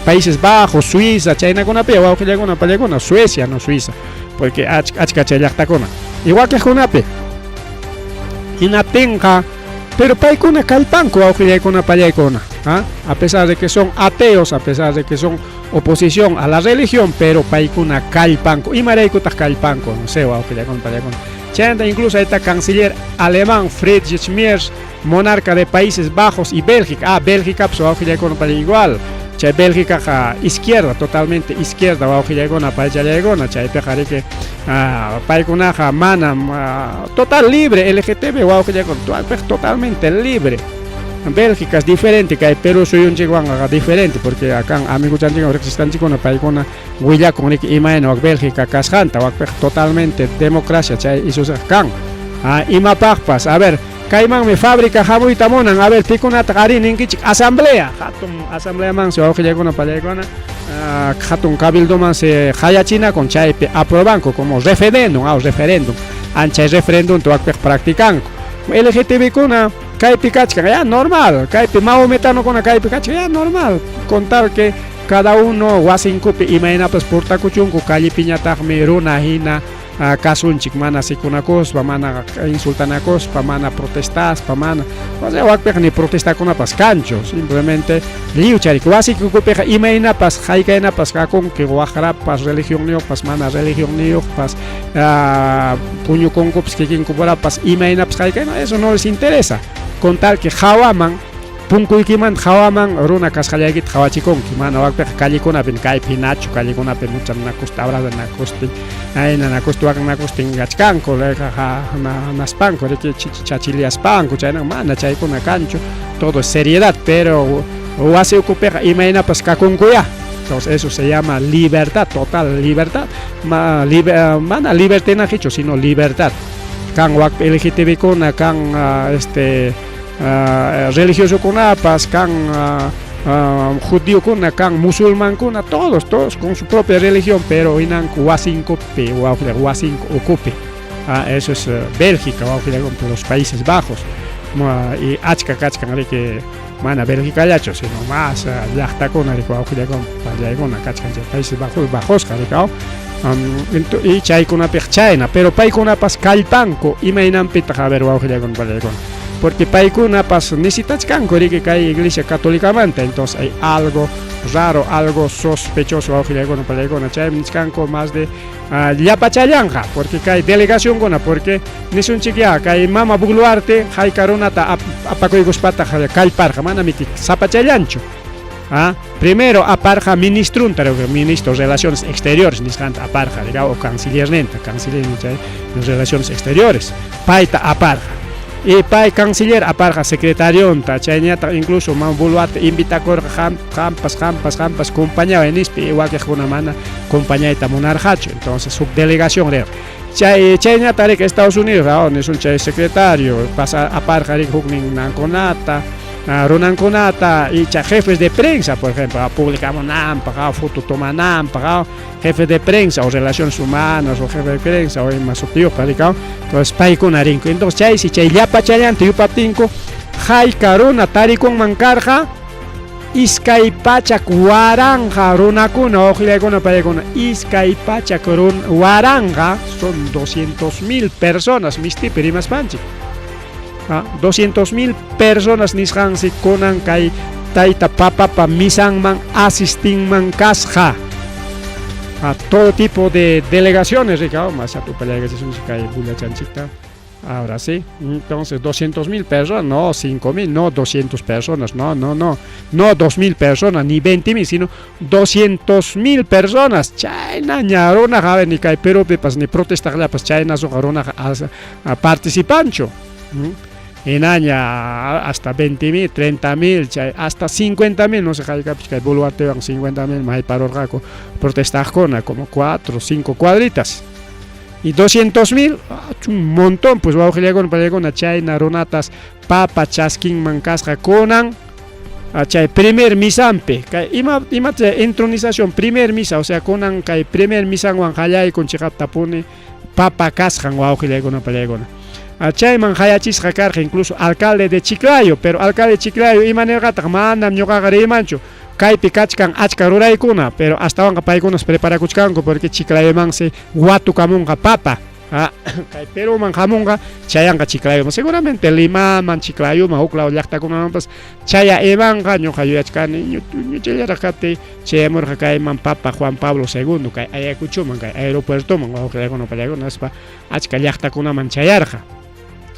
Países Bajos, Suiza, chaynakunapi wawqillaykuna pallaykuna, Suecia, no Suiza, porque achka chay llaqtakuna. Y wakiqkunapi hinaptinqa, pero paykuna kallpanku wawqillaykuna pallaykuna, a pesar de que son ateos, a pesar de que son oposición a la religión, pero paykuna kallpanku. Imaraykutaq kallpanku, no sé, wawqillaykuna pallaykuna. Chayanta incluso ahí está canciller alemán Friedrich Merz, monarca de Países Bajos y Bélgica. Bélgica, pues wawqillaykuna para igual. Chay Bélgica ja, izquierda, totalmente izquierda, wawqillaykuna pallaykuna, chaypiqa riki paykunaqa manam total libre, LGTB wawqillaykuna, totalmente libre. Bélgica es diferente, que hay Perú suyunchikwanqa diferente, porque acá amiguchanchikuna riqsisqanchikuna paykuna willakun riki imayna wak Bélgica kasqanta, wakpiqa totalmente democracia chay isusqa kan. Imapaqpas, a ver, kaymanmi fábrica hamuyta munan, a ver, pikunataq ari ninkichik asamblea, hatun asambleamansi wawqillaykuna pallaykuna, hatun cabildomansi qayachinakun chaypi aprobanku como referéndum, referéndum, anchay referéndum wakpiqa practicanku. LGTB kuna kaypi kachkan, ya normal, kaypi maometanokuna kaypi kachkan, ya normal, contar que cada uno wasinkupi imaynapas portakuchunku, callepiñataqmi runa hina kasunchik, mana sikunakuspa, mana insultanakuspa, mana protestaspa, mana, o sea, wakpiqa ni protestakunapas kanchu, simplemente lliw charik wasikupiqa imaynapas haykaynapas kakunki, waqrapas, religionniyuqpas, mana religionniyuqpas, puñukunkupas, kikinkupurapas, imaynapas haykayna, eso no les interesa, con tal que hawaman punkuykimanta hawaman runa kasqallaykita hawachikunki, mana wakpiqa callekunapi kaypi hinachu, callekunapi mucha nakusta abraza nakustin, ayna nakusti wakin nakustin kachkanku, naspanku, riki chachiliaspanku, chayna mana chaykuna kanchu, todo es seriedad, pero wasi ukupiqa imaynapas kakunkuya. Entonces eso se llama libertad, total libertad. Ma, liber, mana libertinajechu, sino libertad. Kan wak LGTB kuna, kan religiosokunapas, kan judiokuna, kan musulmankuna, todos, todos con su propia religión, pero hinanku wasinkupi, wasinku ukupi. Eso es Bélgica, los Países Bajos. Y achka kachkan riki mana Bélgicallachu, sino más llaqtakuna riki wawqillaykuna pallaykuna kachkan chay Países Bajos bajosqa riki y chaykunapiq chayna, pero paykunapas kallpanku imaynanpitaq, a ver, wawqillaykuna pallaykuna, porque paykunapas necesitachkanku riki kay Iglesia Católicamanta. Entonces hay algo raro, algo sospechoso, wawqillaykuna pallaykuna. Chaymi nichkanku más de llapachallanqa, porque kay delegacionkuna, porque nisunchik ya kay mama Boluarte hayka runata apakuykuspataq kallparqa, mana miki sapachallanchu. Primero aparqa ministrunta, ministro de Relaciones Exteriores nisqanta aparqa, o cancillerninta, canciller chay Relaciones Exteriores, payta aparqa. Y pay canciller aparqa secretarionta, chayñataq incluso mama Boluarte invitakurqa qampas, qampas, qampas compañaway nispa, y wakiqkuna mana compañayta munarqachu. Entonces huk delegación rirqa. Chay chayñataq riki Estados Unidos, nisun chay secretario pasa aparqa riki huknin nankunata, runankunata y chay jefes de prensa, por ejemplo, publicamunanpaq, foto tomananpaq, jefe de prensa o relaciones humanas o jefe de prensa o ima sutiyuqpa riki. Entonces paykuna rinku. Entonces chaysi chay llapachallanta yupaptinku hayka runa tarikunman karqa, 200,000 runakuna, wawqillaykuna paykuna, 200,000, son 200.000 personas, mistipi rimaspanchik. 200.000 personas nisqansi kunan kay tayta papapa misanman asistinman kasqa. A todo tipo de delegaciones, Ricardo, más kay bullachanchikta. Ahora sí, entonces 200.000 personas, no 5.000, no 200 personas, no, no, no, no 2.000 personas, ni 20.000, sino 200.000 personas. Chayna ña runa ni kay Perúpipas ni protestaqllapas chayna suqa runa participanchu. Hinaña hasta 20.000, 30.000, hasta 50.000, no sé, haykapis kay Boluartewan 50.000 mayparurqaku protestaqkuna, como 4 o 5 cuadritas. Y 200.000, un montón, pues wawqillaykuna pallaykuna, chayna runatas papa chaskinman kasqa kunan chay primer misanpi, kay ima ima entronización, primer misa, o sea, kunan kay primer misanwan qallaykun chiqaptapuni papa kasqan, wawqillaykuna pallaykuna. Chayman qayachisqa karqa incluso alcalde de Chiclayo, pero alcalde de Chiclayo ima nirqataq, manam ñuqaqa riymanchu, kaypi kachkan achka ruraykuna, pero astawanqa paykunas preparakuchkanku porque Chiclayomansi watukamunqa papa. Kay Peruman hamunqa, chayanqa Chiclayoman, seguramente Limaman, Chiclayoman, huk law llaqtakunamanpas chaya imanqa. Ñuqa yuyachkani ñuchallaraq kaptiy chayamurqa kayman papa Juan Pablo II, kay Ayacuchoman, kay aeropuertoman, wawqillaykuna pallaykuna, nispa achka llaqtakunaman chayarqa.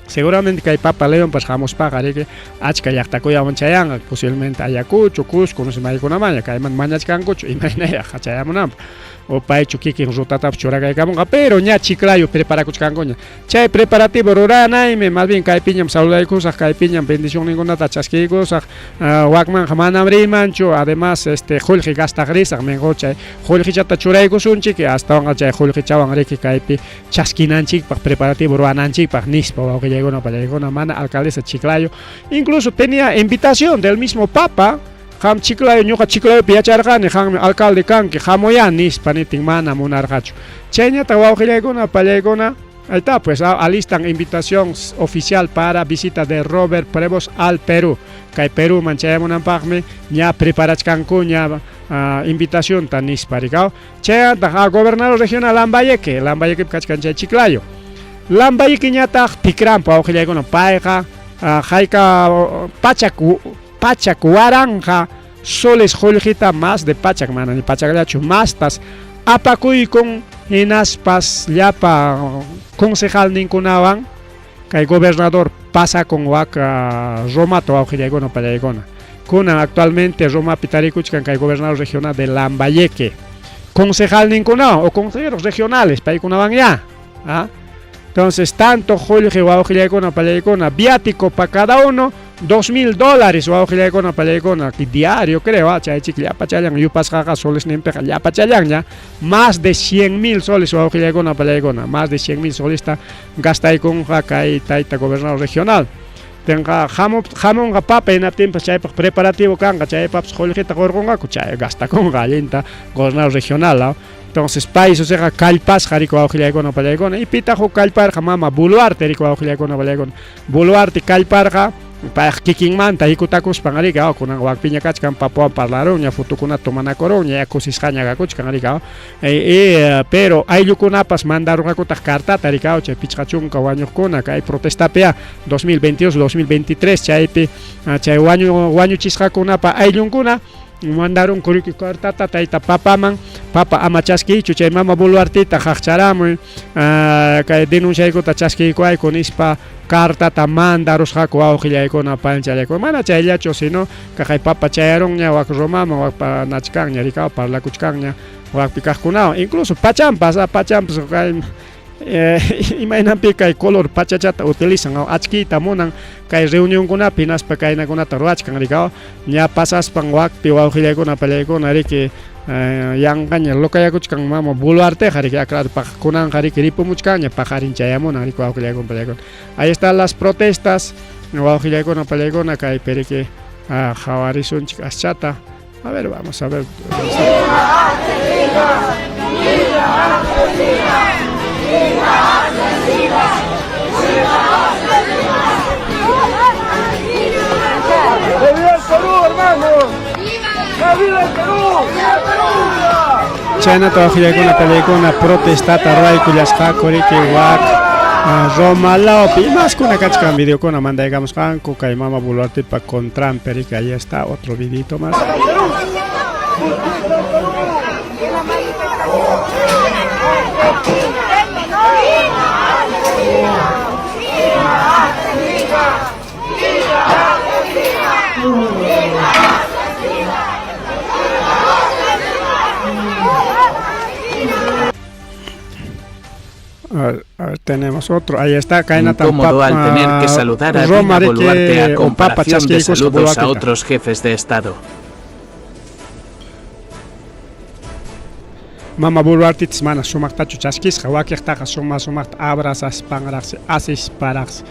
Seguramente kay Papa Leonpas hamuspaqa riki achka llaqtakunaman chayanqa, posiblemente Ayacucho, Cusco, no sé maykunamanña, kayman mañachkankuchu imaynayaq chayamunanpaq o paychu kikin rutatapas churakaykamunqa, pero ña Chiclayo preparakuchkankuña. Chay preparativo ruranaymi, más bien kaypiñam saludaykusaq, kaypiñam bendicionninkunata chaskiykusaq, wakmanqa manam riymanchu, además qullqi gastaq risaq, mejor chay qullqichata churaykusunchik, astawanqa chay qullqichawan riki kaypi chaskinanchikpaq preparativo rurananchikpaq nispa, wawqillaykuna pallaykuna, mana alcaldesa Chiclayo incluso tenía invitación del mismo papa, qam Chiclayo, ñuqa Chiclayopi yacharqani, qammi alcalde kanki, hamuyá nispa nitin mana munarqachu. Chayñataq wawqillaykuna pallaykuna, ahí está, pues alistan invitación oficial para visita de Robert Prevost al Perú. Kay Perúman chayamunanpaqmi ña preparachkankuña invitacionta nispa rikaw. Chayantaq a gobernador regional Lambayeque, Lambayeque kachkan chay Chiclayo. Lambayequeñataq tikranpa, wawqillaykuna, payqa hayka pachak pachak waranqa soles qullqita, más de pachak, mana ni pachakllachu, mastas apakuykun, hinaspas llapa concejalninkunawan kay gobernador pasakun wak Romata, wawqillaykuna pallaykuna. Kunan actualmente Romapi tarikuchkan kay gobernador regional de Lambayeque concejalninkunawan o consejeros regionales paykunawan ya. Entonces tanto qullqi, wawqillaykuna pallaykuna, viático para cada uno. 2000 dólares wawqillaykuna pallaykuna diario creo ah, chaychik llapachallan yupasqaqa solesninpiqa llapachallanña más de 100 mil soles wawqillaykuna pallaykuna más de 100 mil solesta gastaykunqa kay tayta gobernador regional tenqa hamunqa papa hinaptinpas chaypaq preparativo kanqa chaypapas qullqita qurqunqaku chay gastakunqa allinta gobernador regional ah. Entonces pay susiqa kallpasqa riku wawqillaykuna pallaykuna y pitaq huk kallparqa mama Boluarte riku wawqillaykuna pallaykuna Boluarte kallparqa payqa kikinmanta hikutakuspan riki aw kunan wakpiña kachkan papawan parlarunña fotokunata tomanakurunña ya kusisqaña kakuchkan riki aw pero ayllukunapas mandarurqakutaq cartata riki aw chay 50 wañuqkuna kay protestapi 2022 2023 chaypi chay wañuchisqakunapa ayllunkuna mandarunku riki cartata tayta papaman papa ama chaskiychu chay mama Boluartita qaqcharamuy kay denunciaykuta chaskiykuayku nispa cartata mandarusqaku wawqillaykuna panchallaykuna mana chayllachu sino kaqay papa chayarunña wak Romaman wakpa nachkanña rikaw parlakuchkanña wakpi kaqkunawan incluso pachampas pachampas kay imaynanpi kay color pachachata utilizan achkiyta munan kay reunionkunapi hinaspa kaynakunata ruwachkan rikaw ña pasaspan wakpi wawqillaykuna pallaykuna riki yanqaña locayakuchkan mama Boluarteqa riki aclaro kunanqa riki ripumuchkanña paqarin chayamunan riki wawqillaykuna pallaykuna ahí están las protestas wawqillaykuna pallaykuna kaypi riki qhawarisunchik aschata. A ver, vamos a ver. ¡Viva el Perú, hermano! ¡Viva el Perú! ¡Viva el Perú! Chaynata wawqillaykuna pallaykuna protestata ruwaykullasqaku riki wak Roma lawpi imaskuna kachkan videokuna mandaykamusqanku kay mama Boluartepa contranpi riki ahí está otro videito más. A ver, tenemos otro. Ahí está, Kainata Incómodo al tener que saludar a Roma Dina Boluarte a o Papa comparación de chaskiykusqa saludos a Boluarteta. otros jefes de Estado. Mama Boluartetas mana sumaqtachu chaskisqa, wakiqtaqa suma sumaqta abrazaspanraqsi, asisparaqsi,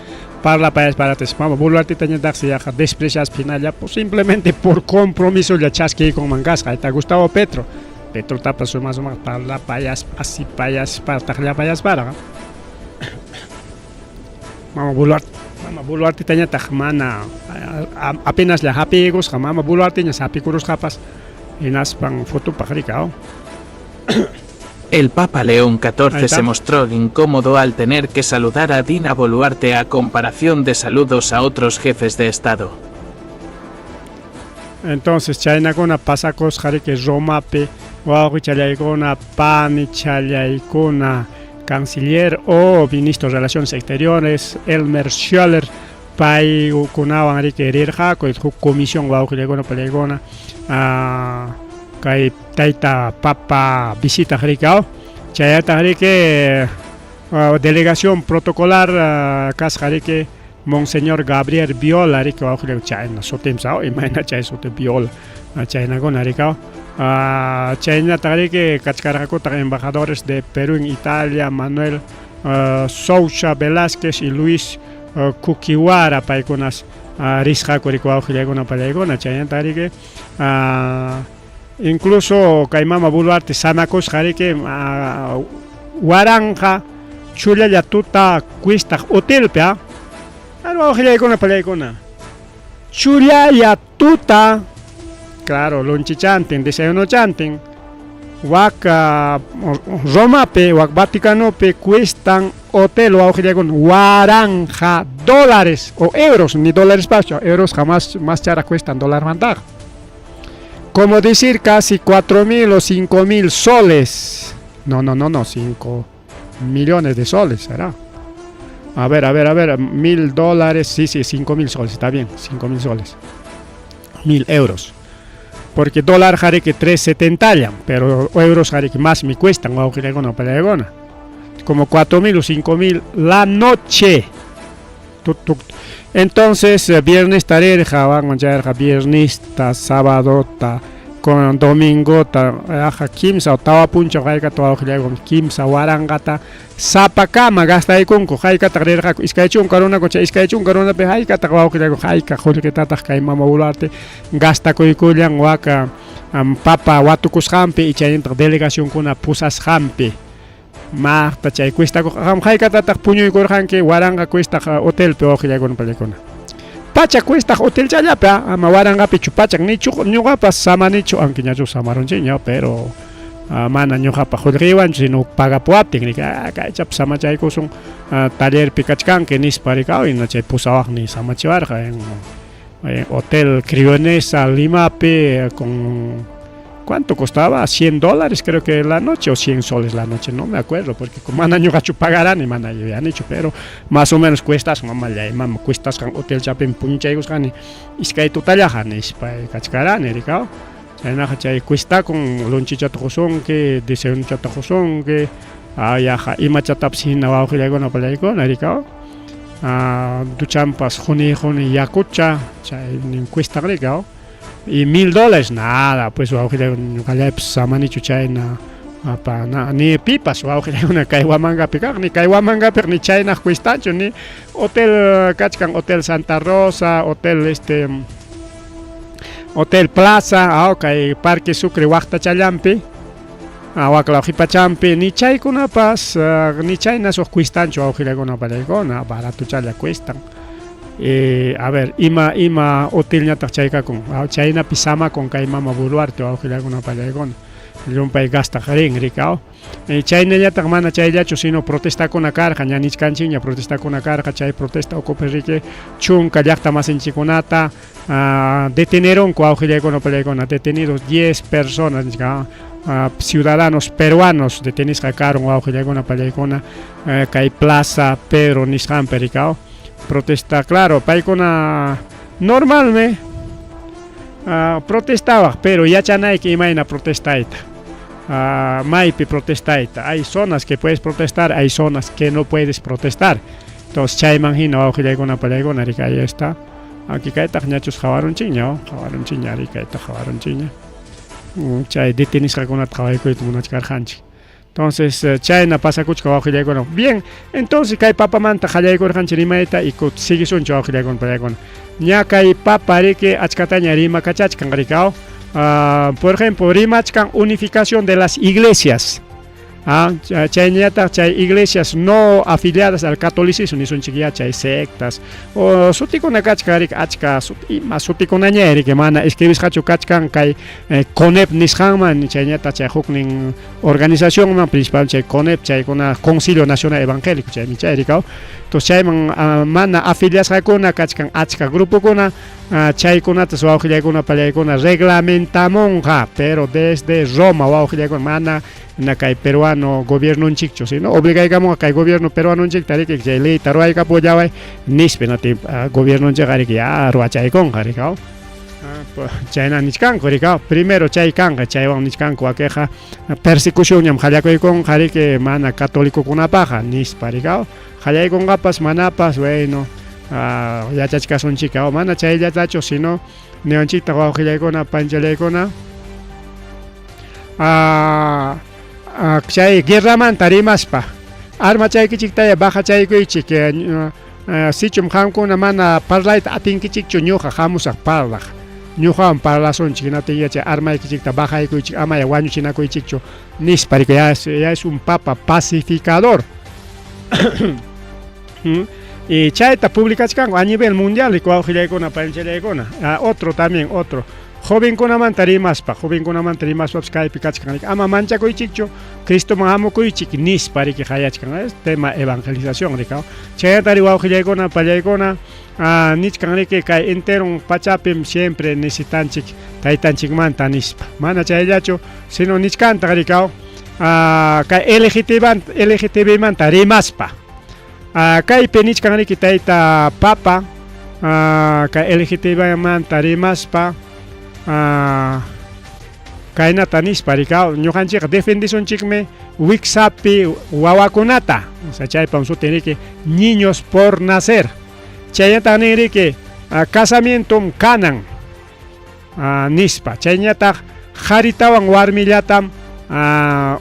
parlapayasparaqsi. Mama Boluartetañataqsi yaqa despreciaspa hinalla, simplemente por compromiso lla chaskiykunman kasqa. Ahí está Gustavo Petro. Petro tapa suma sumaqta parlapayaspa, asipayaspa, taqllapayasparaq. Mama Boluarte, Mama Boluartetañataq mana apenas lla hapiykusqa, Mama Boluarteña hapikurusqapas hinaspan fotopaq rika. El Papa León Ahí XIV está. se mostró incómodo al tener que saludar a Dina Boluarte a comparación de saludos a otros jefes de Estado. Entonces chaynakuna pasakusqa riki Romapi wawqichallaykuna panichallaykuna canciller o ministro de Relaciones Exteriores Elmer Schialer paykunawan riki rirqaku huk comisión wawqillaykuna pallaykuna kay tayta papa visitaq riki chayataq riki delegación protocolar kasqa riki Monseñor Gabriel Viola riki wawqillaykuna chayna sutinpas imayna chay suti Viola chaynakuna riki chaynataq riki kachkarqakutaq embajadores de Perú en Italia Manuel Sousa Velázquez y Luis Kukiwara paykunas risqaku riki wawqillaykuna pallaykuna chaynataq riki incluso kay mama Boluarte samakusqa riki waranqa chullalla tuta cuestaq hotelpi wawqillaykuna pallaykuna chullalla tuta claro lunchichantin desayunochantin wak Romapi wak Vaticanopi cuestan hotel wawqillaykuna waranja dólares o euros ni dólares paschu euros jamás más chara cuestan dólar mantaqa como decir casi 4.000 o 5.000 soles no no no no 5 millones de soles será. A ver, a ver, a ver, 1.000 dólares, sí, sí, 5.000 soles, está bien, 5.000 soles. 1.000 euros. Porque dólar jariki 3.70, pero euros jariki más me cuestan, como 4.000 o 5.000 la noche. Entonces viernesta rirqa wanman chayarqa viernesta sabadota con domingota yaqa kimsa o tawa punchaw haykata wawqillaykum 3000ta sapakama gastaykunku haykataq rirqaku 20 runaku chay 20 runapi haykataq wawqillayku hayka qullqitataq kay mama Boluarte gastakuykullan waka papa watukusqanpi y chaynataq delegacionkuna pusasqanpi. Maqta chay cuestakuq qam haykatataq puñuykurqanki 1000 cuestaq hotelpi wawqillaykuna pallaykuna. Pachak cuestaq hotelchallapi ama 1000pichu pachak nichu ñuqapas samanichu aunque ñachu samarunchikña pero mana ñuqapa qullqiywanchu sino pagapuwaptin riki kaychapas samachaykusun tallerpi kachkanki nispa riki hina chay pusawaqniy samachiwarqa en Hotel Crionesa Limapi con ¿cuánto costaba? 100 dólares creo que la noche o 100 soles la noche, no me acuerdo porque mana ñuqachu pagarani mana yuyanichu pero más o menos cuestas mamallay mama cuestasqan hotelchapim puñuchaykusqani iskay tutallaqa nispa kachkarani rikaw chaynaqa chay cuestakun lonchichata qusunki desayunochata qusunki yaqa imachatapas hina wawqillaykuna pallaykuna rikaw duchanpas quni quni yakucha chay cuestan rikaw y $1000 nada pues wawqillaykuna ñuqallaypas samanichu chayna apa na ni pipas wawqillaykuna kay Huamangapi kaq ni kay Huamangapiq ni chaynaq cuestanchu ni hotel kachkan Hotel Santa Rosa hotel este Hotel Plaza kay Parque Sucre waqtachallanpi waklaw qhipachampi ni chaykunapas ni chayna suq cuestanchu wawqillaykuna pallaykuna baratochalla cuestan. A ver ima ima hotelñataq chay kakun chaynapi samakun kay mama Boluarte wawqillaykuna pallaykuna llumpay gastaq rin rikaw chaynallataq mana chayllachu sino protestakuna karqa ña nichkanchikña protestakuna karqa chay protesta ukupi riki 10 llaqta masinchikkunata detenerunku wawqillaykuna pallaykuna detenidos 10 personas nichka ciudadanos peruanos detenisqa karun wawqillaykuna pallaykuna kay Plaza Pedro nisqanpi rikaw protesta claro paykuna normalme protestawaq pero yachanayki imayna protestayta maypi protestayta hay zonas que puedes protestar hay zonas que no puedes protestar entonces chayman hina wawqillaykuna pallaykuna riki ahí está aunque kaytaq ñachus qhawarunchikña qhawarunchikña ari kaytaq qhawarunchikña chay detenisqakunata qhawaykuyta munachkarqanchik entonces chayna pasakuchka wawqillaykuna bien entonces kay papamanta qallaykurqanchik rimayta y siguisunchik wawqillaykuna pallaykuna ña kay papa riki achkataña rimakachachkan rikaw por ejemplo rimachkan unificación de las iglesias chayñataq chay iglesias no afiliadas al catolicismo nisunchik ya chay sectas o sutikuna kachkan riki achka ima sutikunaña riki mana escribisqachu kachkan kay CONEP nisqanman chayñataq chay huknin organizacionman principalmente chay CONEP chaykuna Concilio Nacional Evangélico chaymi chay rikaw entonces chayman mana afiliasqakuna kachkan achka grupokuna chaykunatas wawqillaykuna pallaykuna reglamentamunqa pero desde Roma wawqillaykuna mana na kay peruano gobiernonchikchu sino obligaykamunqa kay gobierno peruanonchikta riki chay leyta ruwaykapullaway nispa hinaptin gobiernonchikqa riki ya ruwachaykunqa rikaw chayna nichkanku rikaw primero chay kanqa chaywan nichkanku wakinqa persecucionñam qallakuykunqa riki mana catolicokunapaqqa nispa rikaw qallaykunqapas manapas bueno yachachkasunchik mana chayllatachu sino niwanchiktaq wawqillaykuna panchallaykuna chay guerramanta rimaspa armachaykichiktaya bajachaykuychik sichum qamkuna mana parlayta atinkichikchu ñuqa hamusaq parlaq ñuqawan parlasunchik hinaptin ya chay armaykichikta bajaykuychik amaya wañuchinakuychikchu nispa riki ya es un papa pacificador y chayta publicachkanku a nivel mundial wawqillaykuna panchallaykuna otro también otro jovenkunamanta rimaspa jovenkunamanta rimaspapas kaypi kachkan ama manchakuychikchu Cristoman hamukuychik nispa riki qayachkan es tema evangelización rikaw chayatari wawqillaykuna pallaykuna nichkan riki kay enteron pachapim siempre necesitanchik taytanchikmanta nispa mana chayllachu sino nichkantaq rikaw kay LGTBmanta rimaspa kaypi nichkan riki tayta papa kay LGTBmanta rimaspa kaynata nispa rikaw ñuqanchikqa defendisunchikmi wiksapi wawakunata o sea chaypam sutin riki niños por nacer. Chaynataq nin riki casamientom kanan nispa. Chaynataq qharitawan warmillatam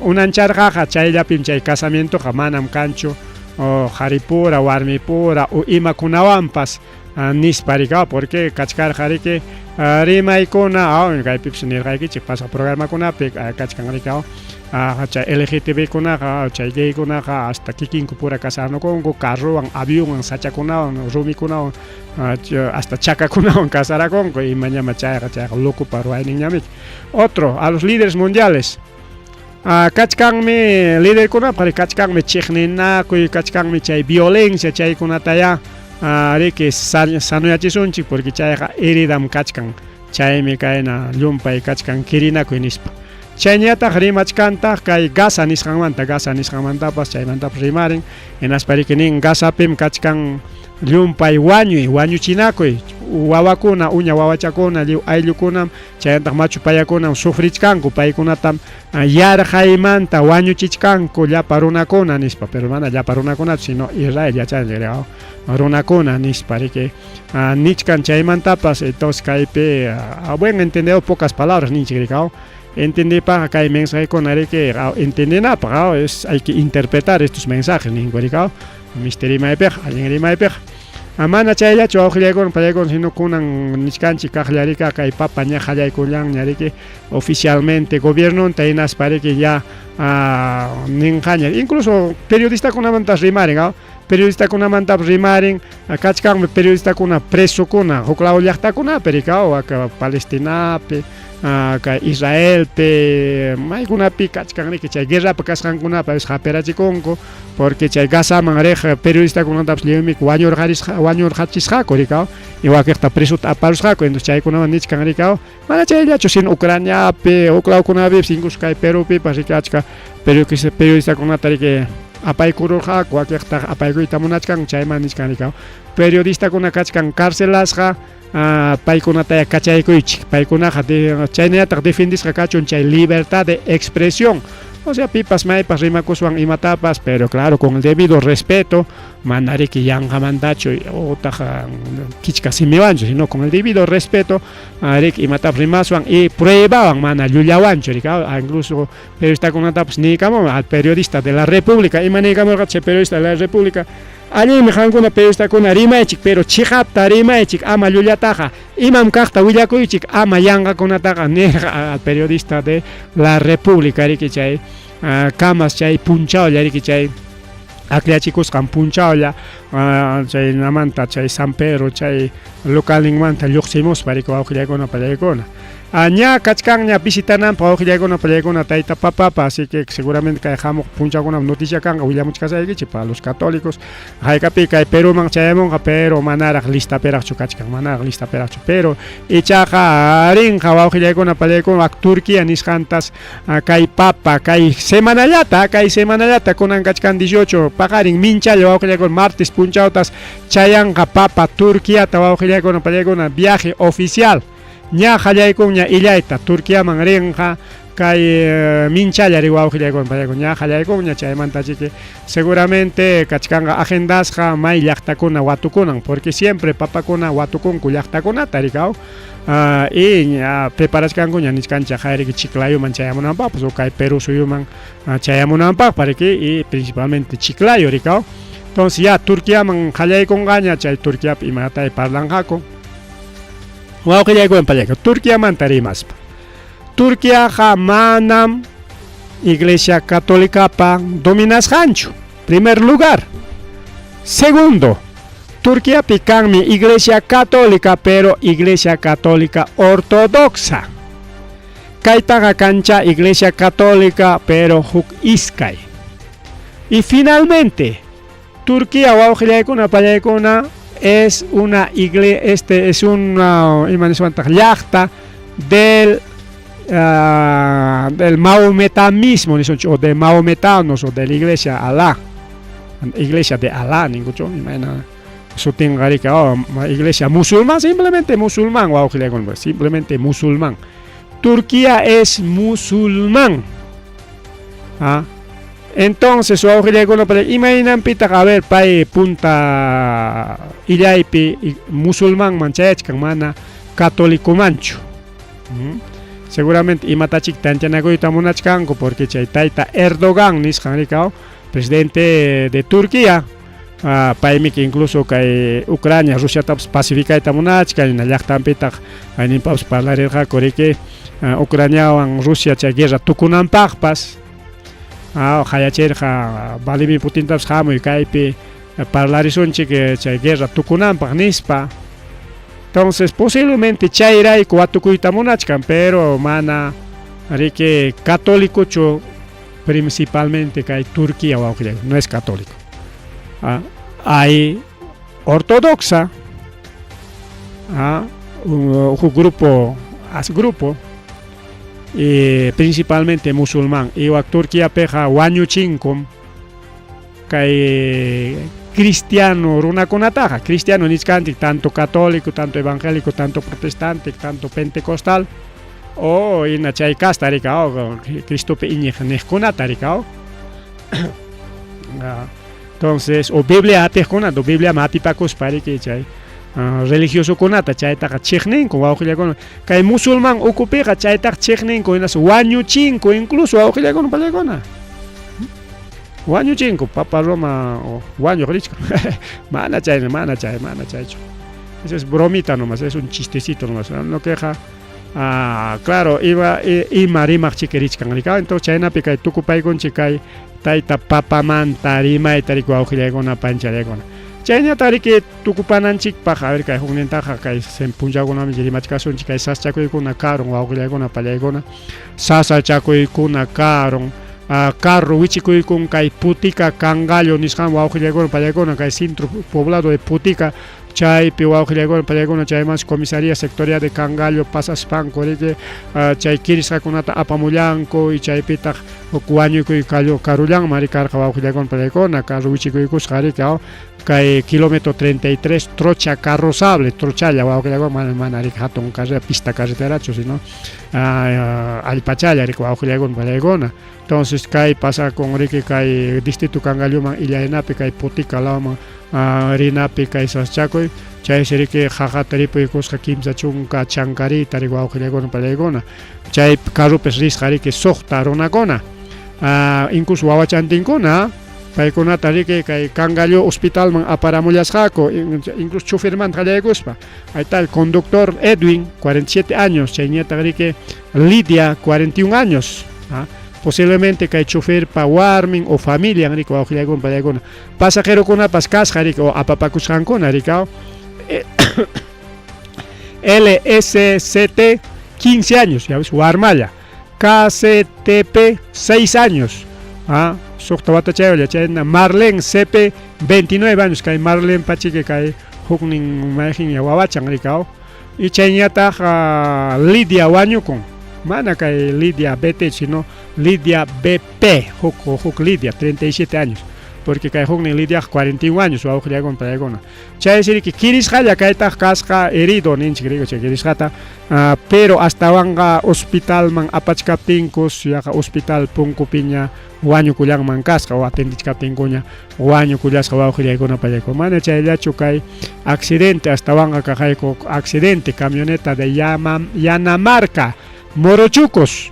unancharqaqa chayllapim chay casamientoqa manam kanchu qharipura, warmipura o imakunawanpas nispa riki, porque kachkarqa riki rimaykuna, kaypipas nirqaykichik pasaq programakunapi kachkan riki, chay LGTBkunaqa, chay gaykunaqa hasta kikinku pura casarnukunku, carrowan, avionwan, sachakunawan, rumikunawan, hasta chakakunawan casarakunku, imañama chayqa, chayqa locopa ruwayninñamiki. Otro, a los líderes mundiales. Kachkanmi liderkunapaq, kachkanmi chiqninakuy, kachkanmi chay violencia, chaykunataya riki sanoyachisunchik, porque chayqa heridam kachkan, chaymi kayna llumpay kachkan kirinakuy nispa. Chayñataq rimachkantaq kay Gaza nisqanmanta, Gaza nisqanmantapas chaymantapas rimarin, hinaspa riki nin Gazapim kachkan llumpay wañuy, wañuchinakuy, wawakuna, uña wawachakuna, lliw ayllukunam, chaynataq machu payakunam sufrichkanku, paykunatam yarqaymanta wañuchichkanku llapa runakuna nispa, pero mana llapa runakunachu, sino Israel yachanchik runakuna nispa riki nichkan chaymantapas. Entonces kaypi a buen entendedor pocas palabras ninchik riki, entendipaqqa kay mensajekuna riki entendinapaq, es hay que interpretar estos mensajes ninku riki, misti rimaypiqa, allin rimaypiqa. Mana chayllachu wawqillaykuna pallaykuna, sino kunan nichkanchik kaqlla riki kay papa ña qallaykullanña riki oficialmente gobiernonta, hinaspa riki ya ninqaña, incluso periodistakunamantas rimarin, periodistakunamantapas rimarin, kachkanmi periodistakuna presokuna huk law llaqtakunapi riki, Palestinapi, kay Israelpi, maykunapi kachkan riki chay guerrapi kasqankunapi hapirachikunku, porque chay Gazaman riq periodistakunatapas lliwmi wañurqachisqaku riki, y wakiqta presota aparusqaku, entonces chaykunaman nichkan riki, mana chayllachu, sino Ucraniapi, huk lawkunapipas, incluso kay Perupipas riki achka periodistakunata riki apaykururqaku, wakiqtaq apaykuyta munachkan, chayman nichkan riki, periodistakuna kachkan carcelasqa, paykunataya kachaykuychik, paykunaqa chaynallataq defendisqa kachun chay libertad de expresión, o sea, pipas maypas rimakuswan imatapas, pero claro, con el debido respeto, mana riki yanqamantachu utaq kichka simiwanchu, sino con el debido respeto, riki imatapas rimaswan y pruebawan, mana llullawanchu riki, incluso periodistakunatapas niykamun al periodista de la República, ima niykamurqa chay periodista de la República, allinmi qankuna periodistakuna rimaychik, pero chiqapta rimaychik, ama llullataqa, imam kaqta willakuychik, ama yanqakunataqa nirqa al periodista de la República riki chay kamas chay punchawlla riki chay akllachikusqan punchawlla chaynamanta chay San Pedro chay localninmanta lluqsimuspa riki wawqillaykuna pallaykuna. Ña kachkanña visitananpaq wawqillaykuna pallaykuna tayta papapa, así que seguramente kay hamuq punchawkunam noticia kanqa willamuchkasaykichik para los católicos, haykapi kay Peruman chayamunqa, pero manaraq listapiraqchu kachkan, manaraq listapiraqchu, pero ichaqa rinqa wawqillaykuna pallaykuna Turquía nisqantas kay papa kay semanallata kunan kachkan 18 paqarin minchalla wawqillaykuna martes punchawtas chayanqa papa Turquiata wawqillaykuna pallaykuna viaje oficial. Ña qallaykunña illayta Turquiaman rinqa kay minchalla ri wawqillaykuna pallaykuna ña qallaykunña chaymanta chiki seguramente kachkanqa agendasqa may llaqtakuna watukunan, porque siempre papakuna watukunku llaqtakunata rikaw, y ña preparachkankuña nichkanchik hayriki Chiclayoman chayamunanpaqpas o kay Perú suyuman chayamunanpaq pariki y principalmente Chiclayo rikaw. Entonces ya Turquiaman qallaykunqaña chay Turquiapi imatay parlanqaku. Wawqillaykuna pallayku Turquiamanta rimaspa. Turquiaqa manam Iglesia Católicapa dominasqanchu, primer lugar. Segundo, Turquiapi kanmi Iglesia Católica, pero Iglesia Católica Ortodoxa. Kaytaqa kancha Iglesia Católica, pero huk iskay. Y finalmente, Turquía wawqillaykuna pallaykuna es una iglesia, este es una ima niswantaq llaqta del maometanismo, o de maometanos o de la iglesia Alá, iglesia de Alá, ningucho, imagina sutinqa riki, iglesia musulmán, simplemente musulmán, wawqillaykuna, simplemente musulmán. Turquía es musulmán. Entonces, wawqillaykuna imaynanpitaq a ver pay punta illaypi musulmanman chayachkan mana católicomanchu. Seguramente imatachik tantianakuyta munachkanku porque chay tayta Erdogan nisqan rikaw presidente de Turquía paymiki incluso kay Ucrania Rusiatapas pacificayta munachkan hina llaqtanpitaq ayninpapas parlarirqaku riki Ucraniawan Rusia chay guerra tukunanpaqpas qayachirqa Vladimir Putintapas hamuy kaypi parlarisunchik chay guerra tukunanpaq nispa. Entonces posiblemente chayrayku watukuyta munachkan, pero mana riki católicochu principalmente kay Turquía wawqillay, no es católico. Hay ortodoxa, un grupo, grupo y principalmente musulmán. Iwa Turquiapiqa wañuchinkum kay cristiano runakunataqa, cristiano nichkanchik tanto católico, tanto evangélico, tanto protestante, tanto pentecostal o hina chay casta rikaw Cristopi iñiq niqkunata rikaw. Entonces, o Biblia atiqkunata, o Biblia hapipakuspa riki chay religiosokunata chaytaqa chiqninku wawqillakuna. Kay musulmán ukupiqa chaytaqa chiqninku hinaspa wañuchinku incluso wawqillakuna pallakuna. Wañuchinku Papa Roma wañuq richkan. Mana chay, mana chay, mana chaychu. Eso es bromita nomás, es un chistecito nomás. No queja. Claro, iba ima rimaq chiki richkan rikaw. Entonces chaynapi kay tukupaykunchik kay tayta papamanta rimayta riki wawqillaykuna panchallaykuna. Chayñata riki tukupananchikpaq, a ver kay huknintaqa kay punchawkunami rimachkasunchik kay sasachakuykuna karun wawqillaykuna pallaykuna. Sasachakuykuna karun. Carro wichikuykun kay Putica Cangallo nisqan wawqillaykuna pallaykuna kay centro poblado de Putica chaypi wawqillaykuna pallaykuna chaymansi comisaría sectorial de Cangallo pasaspanku riki chay kirisqakunata apamullanku y chaypitaq huk wañukuy karullanman ri karqa wawqillaykuna pallaykuna carro wichikuykusqa riki kay kilómetro 33 trocha carrozable trochalla wawqillaykuna mana mana riki hatun carrera pista carreterachu sino allpachalla riki wawqillaykuna pallaykuna. Entonces kay pasakun riki kay distrito Cangalloman illaynapi kay Putica lawman rinapi kay sasachakuy chaysi riki qaqata ripuykusqa 30 chankarita riki wawqillaykuna pallaykuna. Chay carrupis risqa riki 6 runakuna incluso wawachantinkuna paykunata riki kay Cangallo hospitalman aparamullasqaku incluso chofermanta qallaykuspa. Ahí está el conductor Edwin, 47 años, chayñataq riki Lidia, 41 años. Posiblemente kay choferpa warmin o familia riki wawqillaykuna pallaykuna. Pasajerokunapas kasqa riki o apapakusqankuna rikaw. LSCT 15 años, ya ves, warmalla. KCTP 6 años. Suqta watachaylla chayna Marlene CP 29 años kay Marlene pachike kay huknin mayqin wawachan rikaw. Y chayñataq Lidia wañukun. Mana kay Lidia BT sino Lidia BP, huk Lidia 37 años. Porque kay huknin Lidia 41 años wawqillaykuna pallaykuna. Chaysi riki kirisqalla kaytaq kasqa herido ninchik riki chay kirisqata, pero astawanqa hospitalman apachkaptinkus yaqa hospital punkupiña wañukullanman kasqa o atendichkaptinkuña wañukullasqa wawqillaykuna pallaykuna. Mana chayllachu kay accidente astawanqa kaqayku accidente camioneta de Yanamarca Morochucos.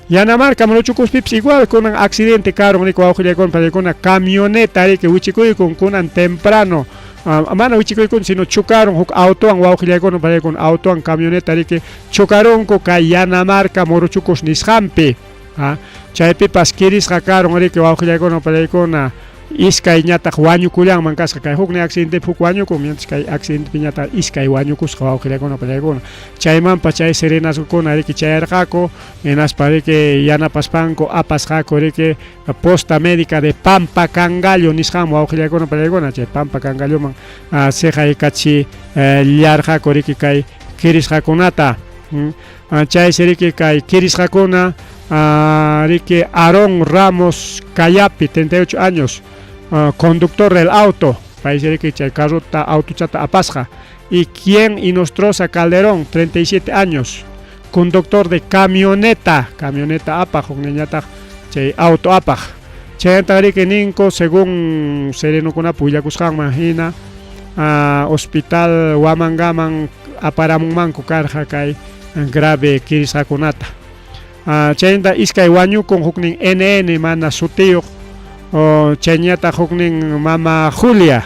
Yanamarca Morochucospipis igual kunan accidente karun riki wawqillaykuna pallaykuna camioneta riki wichikuykun kunan temprano mana wichikuykun sino chocaron huk autowan wawqillaykuna pallaykuna autowan camioneta riki chocarunku kay Yanamarca Morochucos nisqanpi. Chaypipas kirisqa karun riki wawqillaykuna pallaykuna iskay ñataq wañukullanman kasqa kay huknin accidentepi huk wañukun mientras kay accidentepi ñataq iskay wañukusqa wawqillaykuna pallaykuna. Chaymanpas chay serenazgokuna riki chayarqaku hinaspa riki yanapaspanku apasqaku riki posta médica de Pampa Cangallo nisqanman wawqillaykuna pallaykuna chay Pampa Cangalloman siqaykachi llarqaku riki kay kirisqakunata. Chaysi riki kay kirisqakuna riki Aarón Ramos Cayapi 38 años conductor del auto paysi riki chay carrota autochata apasqa. Y quien Inostroza Calderón 37 años conductor de camioneta, camioneta apaq hukninñataq chay auto apaq. Chaynata riki ninku según serenokunapa willakusqanman hina hospital Huamangaman aparamunmanku karqa kay grave kirisqakunata. Chaynata iskay wañukun huknin NN mana sutiyuq chayñataq huknin mama Julia.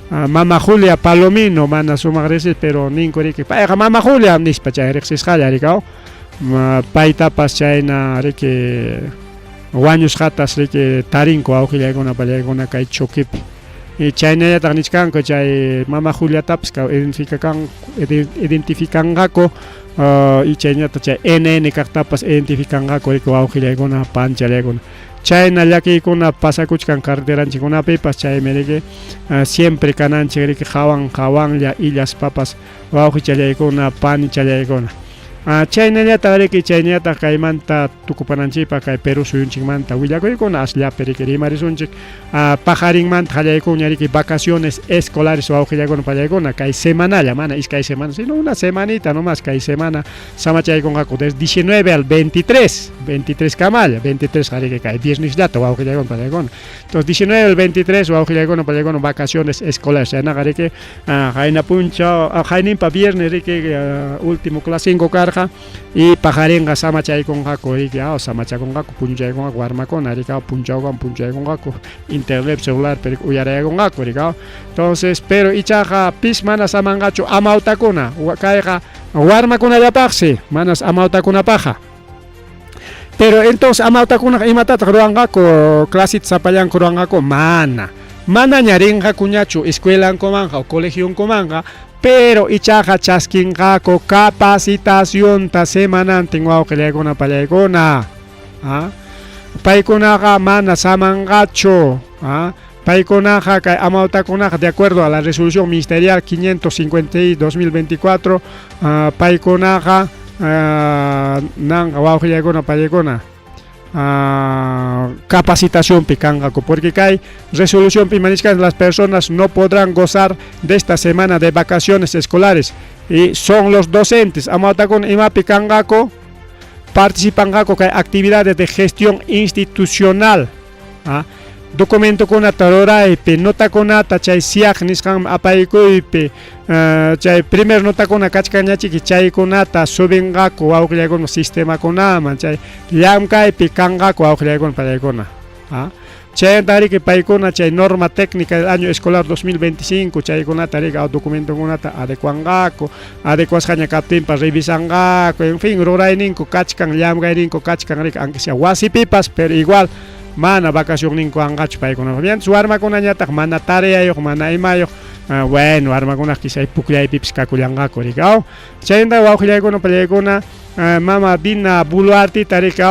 Mama Julia Palomino mana sumaq riqsis pero ninku riki payqa mama Julia nispa chay riqsisqalla rikaw paytapas chayna riki wañusqatas riki tarinku wawqillaykuna pallaykuna kay choquepi. Y chaynallataq nichkanku chay mama Juliatapas identificanqaku y chaynata chay NN kaqtapas identificanqaku riki wawqillaykuna panchallaykuna. Chayna llakiykuna pasakuchkan carreteranchikkunapipas chaymi riki siempre kananchik riki qawan qawanlla illaspapas wawqichallaykuna panichallaykuna. Chaynallataq riki chaynallataq kaymanta tukupananchikpaq kay Perú suyunchikmanta willakuykuna asllapi riki rimarisunchik. Paqarinmanta qallaykunña riki vacaciones escolares wawqillaykuna pallaykuna kay semanalla mana iskay semana sino una semanita nomás kay semana samachaykunqaku desde 19 al 23, 23 kamalla, 23 riki kay viernesllata wawqillaykuna pallaykuna. Entonces 19 al 23 wawqillaykuna pallaykuna vacaciones escolares chaynaqa riki qayna punchaw qayninpa viernes riki último clasinko karqa y paqarinqa samachaykunqaku riki samachakunqaku puñuchaykunqaku warmakuna riki punchawkama puñuchaykunqaku internet celular pero uyarayakunqaku riki. Entonces pero ichaqa pis mana samanqachu amawtakuna kayqa warmakunallapaqsi manas amawtakunapaqqa. Pero entonces amawtakunaqa imatataq ruwanqaku clasita sapallanku ruwanqaku mana. Manaña rinqakuñachu escuelankumanqa o colegionkumanqa pero ichaqa chaskinqaku capacitacionta semanantin wawqillaykuna pallaykuna. Paykunaqa mana samanqachu. Paykunaqa kay amawtakunaqa de acuerdo a la resolución ministerial 556-2024 paykunaqa nanqa wawqillaykuna pallaykuna capacitacionpi kanqaku porque kay resolución pi las personas no podrán gozar de esta semana de vacaciones escolares y son los docentes amawtakuna imapi kanqaku participanqaku kay actividades de gestión institucional documentokunata ruraypi notakunata chay SIAC nisqanman apaykuypi chay primer notakuna kachkanñachiki chaykunata subinqaku wawqillaykuna sistemakunaman chay llamkaypi kanqaku wawqillaykuna pallaykuna. Chaymanta riki paykuna chay norma técnica del año escolar 2025 chaykunata riki documentokunata adecuanqaku adecuasqaña kaptinpas revisanqaku en fin rurayninku kachkan llamkayninku kachkan riki aunque sea wasipipas pero igual mana vacacionninku kanqachu paykunapaq. Mientras warmakunañataq mana tareyayuq mana imayuq bueno warmakunaqa quizá pukllaypipas kakullanqaku riki. Chaymanta wawqillaykuna pallaykuna mama Dina Boluartita riki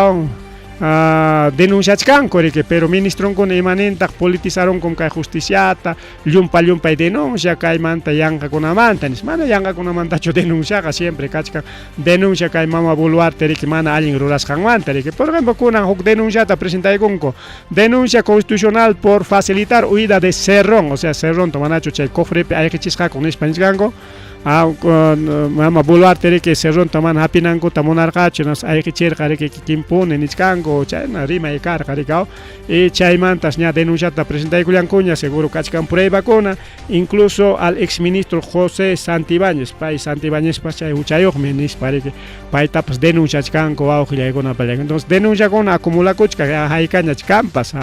denunciachkanku riki pero ministronkuna imanintaq politizarunkum kay justiciata llumpa llumpay denuncia kaymanta yanqakunamanta nispa mana yanqakunamantachu denunciaqa siempre kachkan denuncia kay mama Boluarte riki mana allin rurasqanmanta riki. Por ejemplo kunan huk denunciata presentaykunku denuncia constitucional por facilitar huida de Cerrón, o sea Cerrón manachu chay cofrepi ayqichisqaku nispa nichkanku mama Boluarte riki Cerronta mana hapinankuta munarqachu ayqichirqa riki kikinpuni nichkanku chayna rimay karqa riki y chaymantas ña denunciata presentaykullankuña seguro kachkan pruebakuna incluso al exministro José Santibáñez pay Santibáñezpas chay huchayuqmi nispa riki paytapas denunciachkanku wawqillaykuna pallaykuna. Entonces denunciakuna acumulakuchka haykañach kanpas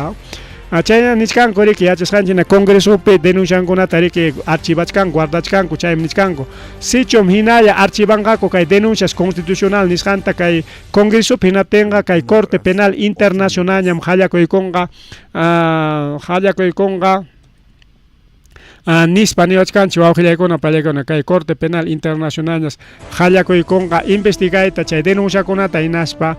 chayna nichkanku riki yachasqanchik congresopi denunciankunata riki archivachkanku guardachkanku chaymi nichkanku sichum hinalla archivanqaku kay denuncias constitucional nisqanta kay congresopi hinaptinqa kay corte penal internacionalñam hallakuykunqa hallakuykunqa nispa niwachkanchik wawqillaykuna pallaykuna kay corte penal internacionalñas hallakuykunqa investigayta chay denunciakunata hinaspa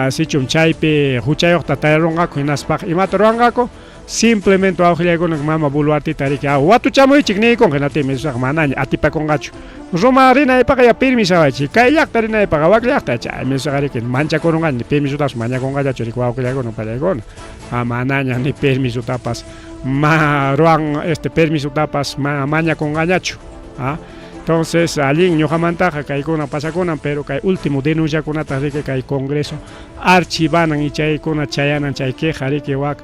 sichum chaypi huchayuqta tarirunqaku hinaspaqa imata ruwanqaku simplemente wawqillaykuna mama Boluartita riki watuchamuychik niykunqa hinaptinmi manaña atipakunqachu Roma rinaypaqa ya permisawaychik kay llaqta rinaypaqa wak llaqta chaymi riki manchakurunqaña ni permisotapas mañakunqallachu riki wawqillaykuna pallaykuna manaña ni permisotapas ma ruwan este permisotapas mañakunqañachu. Entonces allin ñuqamantaqa kaykuna pasakunan, pero kay último denunciakunata riki kay Congreso archivanan y chaykuna chayanan chay queja riki wak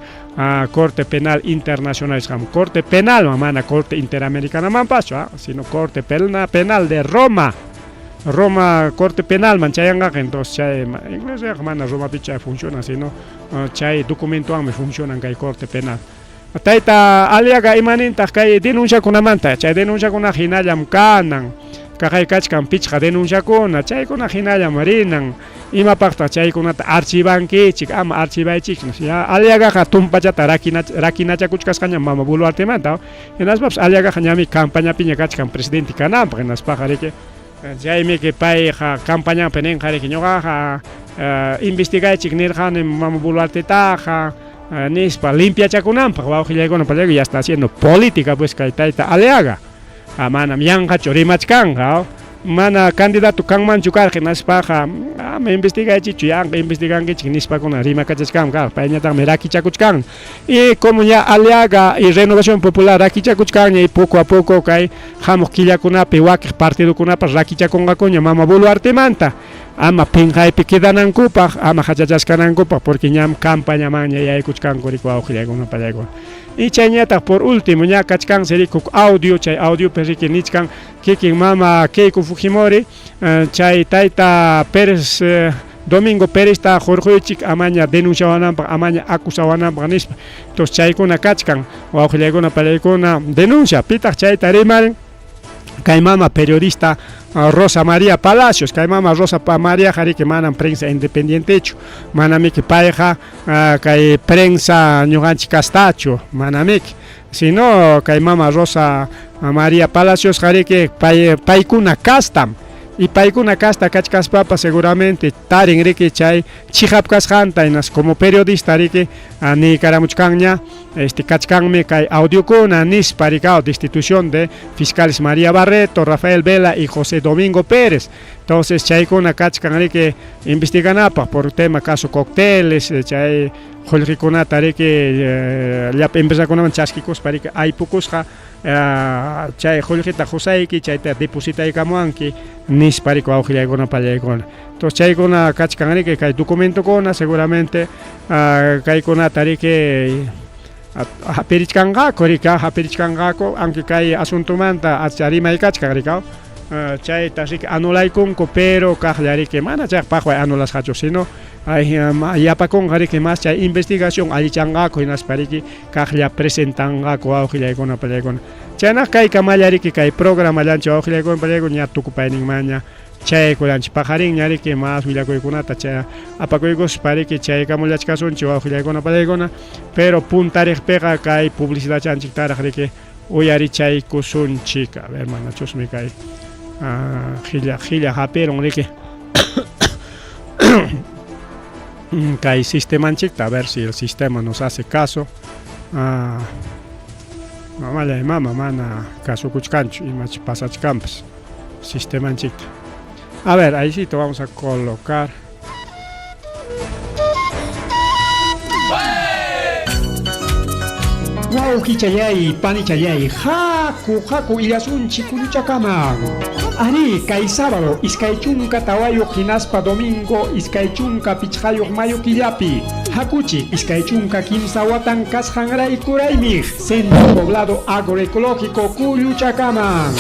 Corte Penal Internacional nisqaman. Corte Penal mana Corte Interamericanamanpaschu, sino Corte Penal de Roma. Roma Corte Penalman chayanqaqa, entonces chay incluso mana Romapi chay funciona, sino chay documentowanmi funcionan kay Corte Penal. Tayta Aliaga imanintaq kay denunciakunamanta, chay denunciakuna hinallam kanan, kaqay kachkan pichqa denunciakuna, chaykuna hinallam rinan, imapaqtaq chaykunata archivankichik, ama archivaychik, ya Aliagaqa tumpachata rakinachakuchkasqañam mama Boluartemanta, hinaspapas Aliagaqa ñami campañapiña kachkan presidente kananpaq, hinaspaqa riki chaymi que payqa campañapi ninqa riki ñuqaqa investigaychik nirqani mama Boluartetaqa nispa limpiachakunanpaq wawqillaykuna pallaku ya está haciendo política pues kay tayta Aliaga, manam yanqachu rimachkanqa, mana candidato kanmanchu karqa hinaspaqa ama investigaychikchu yanqa investigankichik nispakuna rimakachachkan karqa payñataqmi rakichakuchkan y como ya Aliaga y Renovación Popular rakichakuchkanña y poco a poco kay hamuq killakunapi wakiq partidokunapas rakichakunqakuña mama Boluartemanta ama pinqaypi quedanankupaq ama hachachashkanankupaq porque ñam campañamanña yaykuchkanku riki wawqillaykuna pallaykuna. Y chayñataq por último ña kachkansi riki huk audio, chay audiopi riki nichkan kikin mama Keiko Fujimori chay tayta Pérez Domingo Pérezta hurquychik amaña denunciawananpaq amaña acusawananpaq nispa. Entonces chaykuna kachkan wawqillaykuna pallaykuna denuncia pitaq chayta rimarin kay mama periodista Rosa María Palacios, kay mama Rosa María riki manam prensa independientechu, manamiki payqa kay prensa ñuqanchik kastachu, manamiki, sino kay mama Rosa María Palacios riki paykuna kastam y paykuna kasta kachkaspapas seguramente tarin riki chay chihap kasqanta hinas como periodista riki niykaramuchkanña kachkanmi kay audiokuna nispa rikao destitución de fiscales María Barreto, Rafael Vela y José Domingo Pérez. Entonces chaykuna kachkan riki investiganapaq por tema caso cócteles, chay qullqikunata riki llapa empresakunaman chaskikuspa riki aypukusqa chay qullqita qusayki chayta depositaykamuwanki nispa riki wawqillaykuna pallaykuna. Entonces chaykuna kachkan riki kay documentokuna seguramente kaykunata riki hapirichkanqaku riki hapirichkanqaku aunque kay asuntomanta acha rimay kachkan riki chayta riki anulaykunku pero kaqlla riki mana chayqa paqway anulasqachu sino yapakunqa riki mas chay investigación allichanqaku hinaspa riki kaqlla presentanqaku wawqillaykuna pallaykuna. Chaynaqa kaykamalla riki kay programallanchik wawqillaykuna pallaykuna ña tukupayninmanña chaykulanchik paqarinña riki mas willakuykunata chay apakuykuspa riki chaykamullachkasunchik wawqillaykuna pallaykuna pero puntariqpiqa kay publicidadchanchiktaraq riki uyarichaykusunchik. A ver manachusmi kay qilla hapirun riki kay sistemanchikta, a ver si el sistema nos hace caso. Mamallay mama mana kasukuchkanchu imach pasachkanpas sistemanchikta. A ver, ahí sí te vamos a colocar. Wawqichallay, panichallay, haku, haku illasunchik kulluchakaman. Ari, kay sábado, iskay chunka tawayuq hinaspa domingo, iskay chunka pichqayuq mayo killapi. Hakuchik, iskay chunka kimsa watan kasqanrayku raymij, Centro Poblado Agroecológico Kulluchakaman.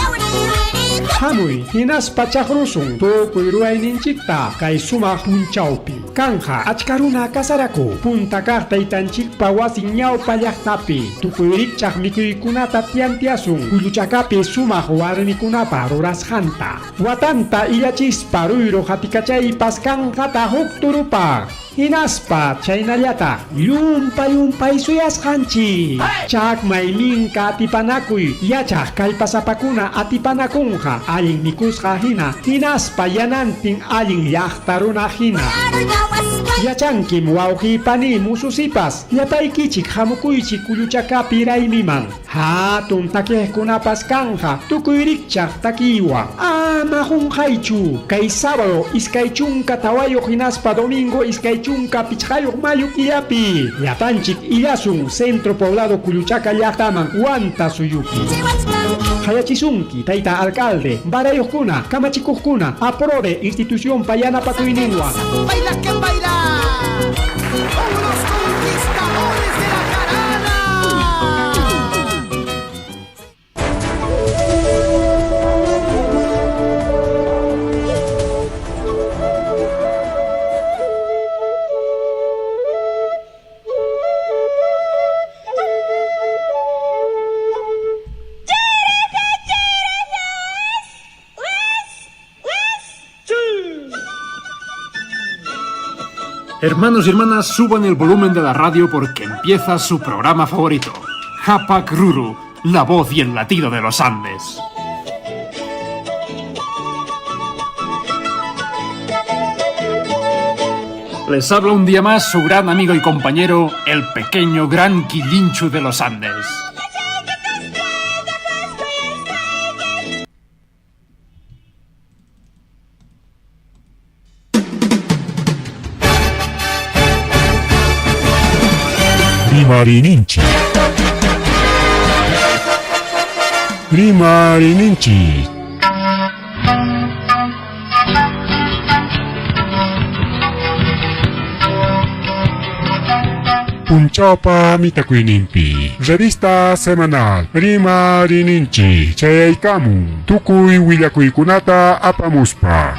Hamuy, hinaspa chaqrusun, tukuy ruwayninchikta kay sumaq punchawpi. Kanja, achkaruna kasaraku, punta kaq taytanchikpa wasin ñawpa llaqtapi. Tukuy rikchaq mikuykunata tiantiasun, Kulluchakapi sumaq warmikunapa rurasqanta. Watanta illachispa ruyru hatikachaypas kanqata huk turupaq. Hinaspa chaynallata llumpay llumpay suyasqanchik. Chakmay minka atipanakuy yachaq kallpasapakuna atipanakunqa allin mikusqa hina hinaspa yanantin allin llaqta runa hina. Yachankim wawqi pani mususipas llapaykichik hamukuychik Kulluchakapi raymiman. Hatun takiqkunapas kanja tukuy rikchaq takiwan. Ama qunqaychu kay sábado 24 hinaspa domingo 25 mayo killapi. Llapanchik illasun Centro Poblado Kulluchaka llaqtaman Huanta suyupi. Hayachisunki tayta alcalde, barayuqkuna, kamachikuqkuna, aprode institución payanapakuyninwan. Baila que baila. Con los conquistadores de la jarana. Hermanos y hermanas, suban el volumen de la radio porque empieza su programa favorito, Hapak Ruru, la voz y el latido de los Andes. Les habla un día más su gran amigo y compañero, el pequeño gran Quilinchu de los Andes. Rimarininchik. Rimarininchik. Punchawpa mitakuyninpi. Revista semanal Rimarininchik chayaykamun. Tukuy willakuykunata apamuspa.